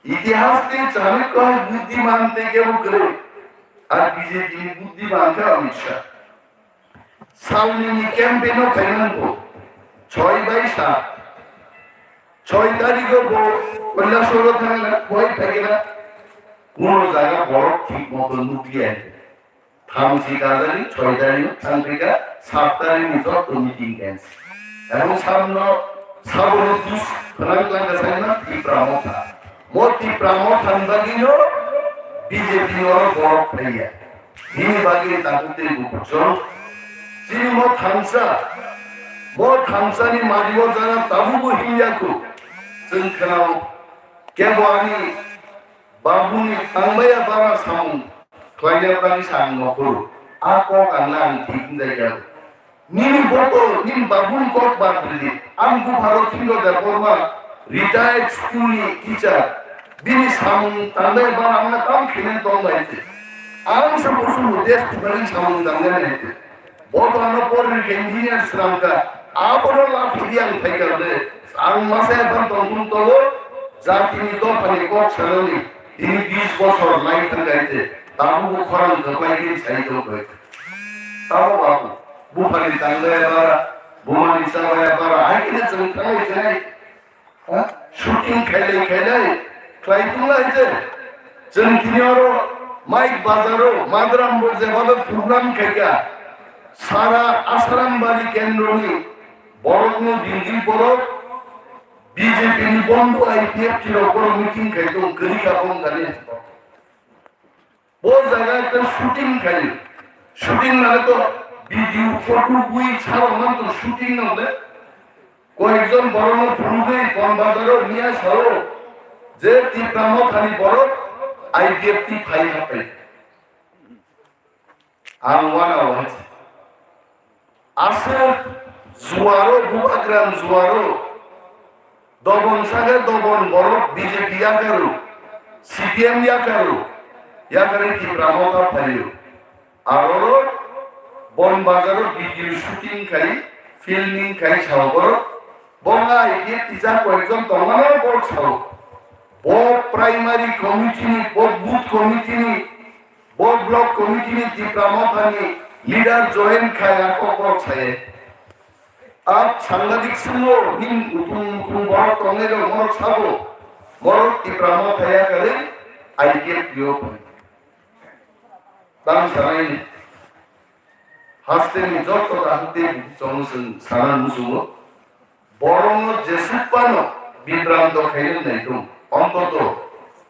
Itihas ni Chanakya hai buddiman tei kebo kwrwi, ar B J P ni buddiman khe Amit Shah. Salni ni campaign o khaimani bo, choi bai sat, choi tarikh o bo Kailasor o thangna, boi phaikena, kuno jaga borok thik moto nukliya. Thamchi kajani, choi tarikh o thangphika, sat tarikh ni jotto meeting cancel. Ebong sabno, sabono dus khwnang twlang kha saima Tipra Motha. Mo Tipra Motha ni bagwi no B J P ni oro borok phaiya. Bini bagwi tabuk tei bukurjwk. Chini mo thansa, mo thansa ni madi o jana tabuk bo hinya khu. Chwng khwnao kebo ani Babuni tangbaya bara samung khlaina bagwi sa ang nokhoro. A kok ang na ang thik wngjak ya. Nini botol, nini babuni kok ba bwrwi. Ang bupharo Thindro Debbarma, retired school ni teacher. Bini samung tangbaya bara ang na tam khene tong bai se. Ang se busu mu des tubani samung tangnai nai se. Bo to ano porni khe engineer swnam kha. Abono laphidi ang phaikha de. Ang masa ephang tongthung tongo, jatini dophani kok sanani. Tini bis bosor lai thang kha de. Tabuk bo khorang kwplai khe sai tong kha. Tamo babu, buphani tanglaya bara, bumani chabaya bara, hai khe chwng thanglai chinai. Ha? Shooting khailai khailai khlai tonglai je. Chwng tini oro Maik Bazar o Madram bo jeba program khaikha. Sara Asaram bari kendroni borokno bindil borok B J P ni bondo I P F T rok borok meeting khai tong kwrwi kha bong kani. Bo jaga ekta shooting khai. Shooting mane to B video photo bui sarok manto shooting nongle. Koyekjon borokno phunugwi Bonbazaro miya sao je Tipra Mothani borok I P F T phai hapai. Ang wana waha. Aswk juaro, bubagram juaro, dobon sake dobon borok B J P yakaru, C P M yakaru, yakari Tipra Motha phaio. Aroro Bonbazaro video shooting khai, filming khai sao borok. Bonga I P F T tisa koyekjon tongmano borok sao. Bo primary committee ni, bo booth committee ni, bo block committee ni Tipra Mothani leader join khai a kok borok saye. A sangbadik sungo ning utung utung borok tongnai rok morok sabo. Borok Tipra Motha yakarwi I P F T o phai. Tang sanai hasteni jotto ta hasteni chong sung sana musugo. Borokno jesuk phano bibranto khaina naitung. Ontoto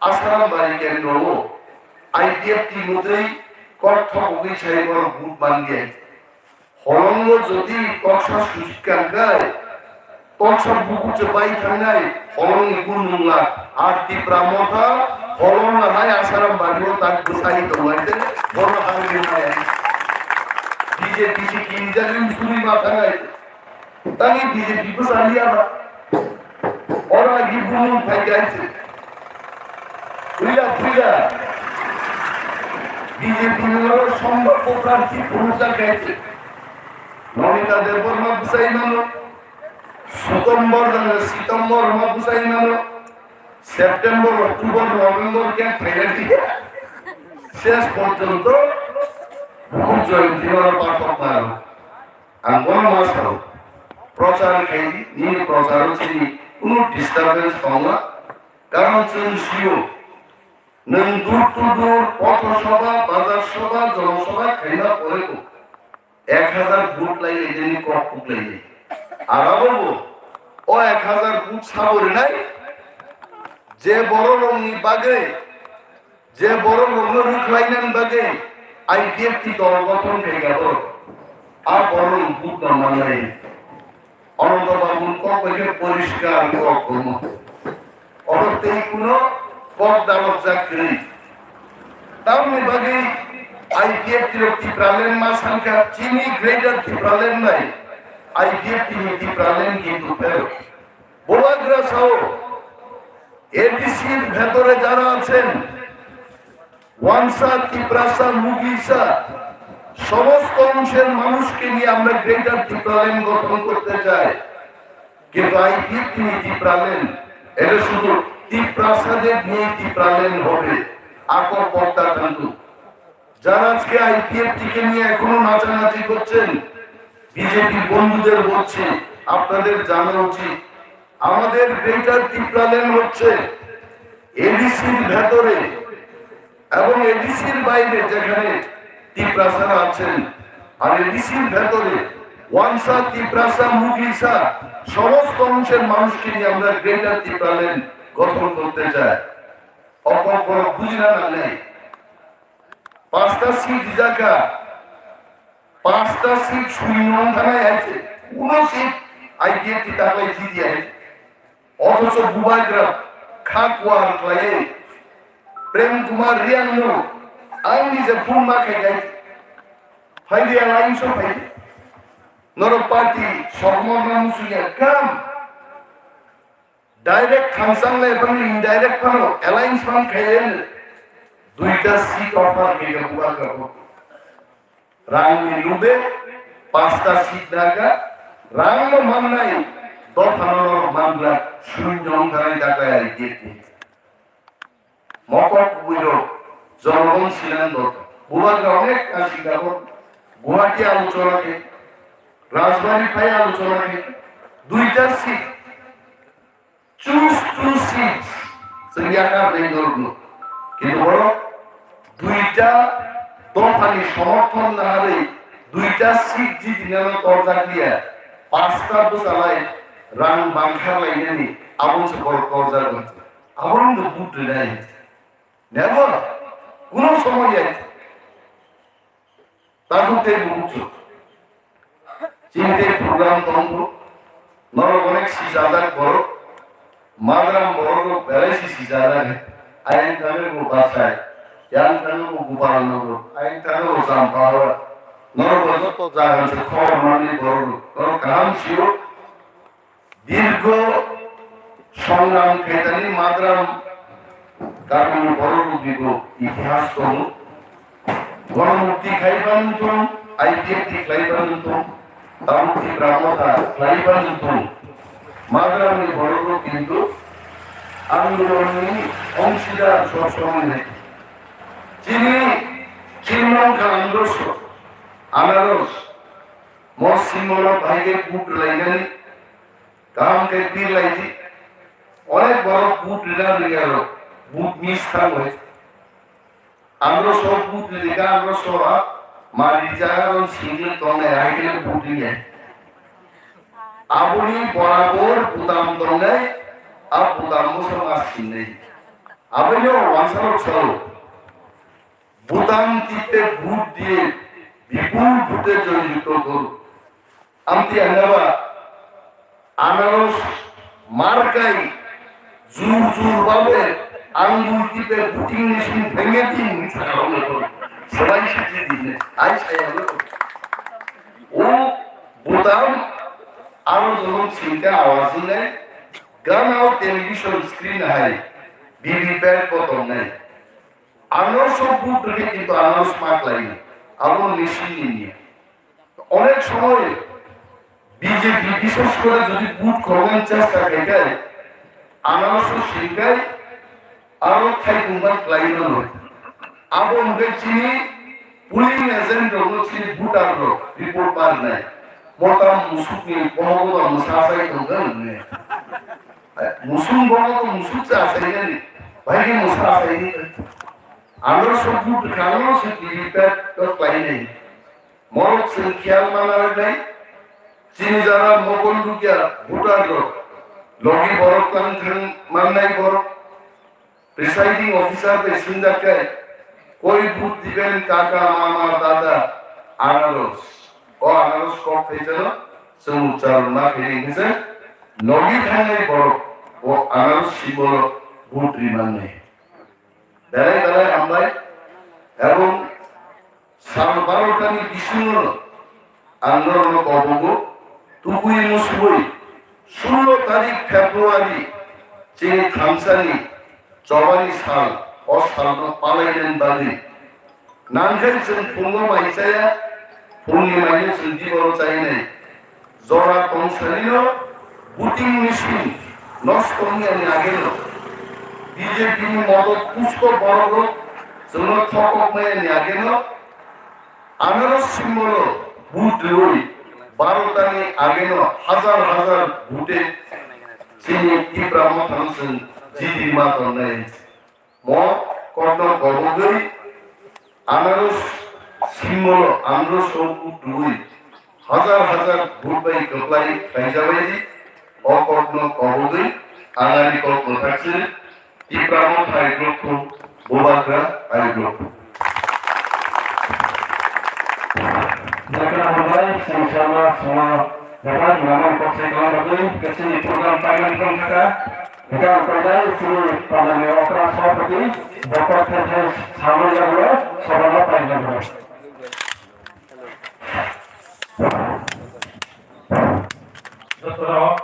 Asaram bari kendro o I P F T mutwi kok thokogwi sai borok vote manliya. Holongo jodi koksa susi kangkai, koksa buku se bai thangnai, holongni kun nungla. Ar Tipra Motha holong na hai Asaram bari o tak bwsai tongnai te, bono hai nungnai. B J P se kinjagin suri ma thangnai. Tani B J P ko saliya ba. Ora gi bunun phai gai se. Puila, puila. B J P ni oro sombor ko prarthi purusa gai se. Mamita Debbarma bwsai mano. Sutombor dana Sitombor ma bwsai mano. September, October, November ke phailai di. Ses porjonto Bukhuk Jayanti oro pathok mano. Ang bono ma sao, prochar khai di, nini prochar o chini kunu disturbance tongla, karon chwng sio, nwng door to door, potho soba, bazar soba, jono soba khaina pore bo ek hazar vote lai lai nini kok puk lai lai. Arabo bo o ek hazar vote sabo rinai, je borok rokni bagwi Je borok rokno rwkhlainani bagwi I P F T dol gothon khaikha borok. A borok rok buk no manlai. Ananto Babuni kok bai khe poriskar kok kwrwngma. Oro tei kuno kok dalokjak kwrwi. Tamni bagwi I P F T rok Tipraland ma sankha, chini Greater Tipraland bai I P F T ni Tipraland kintu phero. Bubagra sao, A D C-র ভেতরে যারা আছেন, ওয়ানসা, তিপ্রাসা, মুগলিসা, সমস্ত অংশের মানুষকে নিয়ে আমরা গ্রেটার তিপ্রাল্যান্ড গঠন করতে চাই। কিন্তু আইপিএফটি নিয়ে তিপ্রাল্যান্ড, এটা শুধু তিপ্রাসাদের নিয়ে তিপ্রাল্যান্ড হবে, আকর পদ্মা কান্দু। যারা আজকে আইপিএফটিকে নিয়ে এখনো নাচানাচি করছেন, বিজেপির বন্ধুদের বলছি, আপনাদের জানা উচিত, আমাদের গ্রেটার তিপ্রাল্যান্ড হচ্ছে এডিসির ভেতরে এবং এডিসির বাইরে যেখানে তিপ্রাসারা আছেন, আর এডিসির ভেতরে ওয়ানসা, তিপ্রাসা, মুগলিসা সমস্ত অংশের মানুষকে নিয়ে আমরা গ্রেটার তিপ্রাল্যান্ড গঠন করতে চাই। অপর কোনো বুঝি না, না নেই। পাঁচটা সিট রিজার্ভ কার্ড, পাঁচটা সিট শূন্য থানায় আছে, কোনো সিট আইপিএফটি তাহলে জিতে আছে। অথচ বুবাগ্রা খাকুয়ার ক্লায়ে প্রেম কুমার রিয়াংনো আইনি যে ফোন না খাই গাই ফাইলি আলাইন্স ফাইলি নর পার্টি সর্বমর্ম মুসুলিয়া কাম Direct khamsang le phano indirect phano alliance phano khaye duita seat offer khaye bubagra bo. Rang ni lube pasta seat daga rang no mannai dophano no manla shunyo wngkha nai daga ya gate ni. Mokok kubui rok, Jonogong Sinan Dol, bubagra onek asika bo, Guwahati aluchona khe, Rajbari phai aluchona khe, duita seat, choose two seats, chwng yakar nai norokno. Kintu borok duita dophani somorthon naharwi duita seat jitinano torjak liya, pasta bwchalai rang bangkharlainani aboni se borok torjak. Abono no vote rwnai. Never. Kuno somoy ya. Takhuk tei bukhuk chwng. Chini tei program tongo, norok onek sijajak borok, Madram borok rok belai si sijajak, ayang thangwi bo Bachai, yang thangwi bo Gopalnagar, ayang thangwi bo Champahara, norok bo joto jaga se khobor manwi borok rok, norok kaham sio. Dirgo songram khaitani Madram kamini borok rok bibo itihas tongo. Gonomukti khlaiba wngthung, I P F T khlaiba wngthung, tabuk Tipra Motha khlaiba wngthung. Madramni borok rok kintu andolonni ongsidar sob somoi nai. Chini chini wngkha androso, anaros, mo simolo bahaikhe but rwlainani. Kaham khe bir lai di. Onek borok but rina rwya rok, but miss thango hai. Androso but rika, androso ha mari jaga ron singil tongnai, hai khe but rina. Aboni borabor budam tongnai, a budam moso ma singnai. Aboino wansarok sao. Budam tipe but diye bipul bute joyjukto koro. Amti angaba anaros markai jur jur babe angul tipe buting nisin bhenge din sakarong ko. Sabai siji din ai saya lo. O budam aro jolong singka awazine gana o television screen hai bibi pet botong nai. Anaros but rwkhe kintu anaros ma khlai. Abo nisin niya. Onek somoy B J P bishes kore jodi but khoroknani chesta khai khai, anaros singkai, aro thaipung bai khlai mano. Abo wngkhe chini polling agent rokno chini voter rok report barnai. Mota musukni bohogo ba mwsa sai tongkha hwnwi. Musuk bohogo musuk cha sai nani. Bai khe mwsa sai ni. Anaros but kha, anaros T V pet to khlai nai. Morok chwng khiyal mana rwnai, chini jara mokol dukya voter rok, logi borok tang thang mannai borok, presiding officer bai swngjak khe, koi vote diben kaka, mama, dada, anaros, o anaros kok phaijano chwng ucharna khe hwnkhe logi thangnai borok o anaros symbol o vote ri mannai. Belai belai hambai, ebong sal barotani bisingo ang norokno kobogo, tukui musubui sullo tarik February chini thamsani chobani sal, o salno palainani bagwi nangkhe chwng phungo mai chaya, phungni maino chwng diboro chainai. Jora tongsalino voting machine nosto wngyani ageno, B J P ni modot kusto borok rok chwngno thokok mayani ageno, anaros symbolo vote rwui barotani ageno hajar hajar vote chini Tipra Mothano chwng jidi ma tongnai. Mo kokno kobogwi anaros symbolo anaros rok utugwi hajar hajar vote bai kwplai khaijabaidi. O kokno kobogwi ang ani kok mwthakse Tipra Motha ayuk rok thung, Bubagra ayuk rok thung. Jaga hambai, sing sama, sama, jaga, nama kok sai kalam bagwi, kecil program paimani kong kaka. Hingke ang kok dai sini parliament okra sopati, bokor thai thai samani yagulo, sobrang paimani yagulo. Joto rok,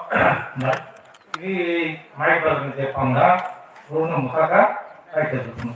ini mai bazar ni je pangda, runa mukaka, kai ke dukun.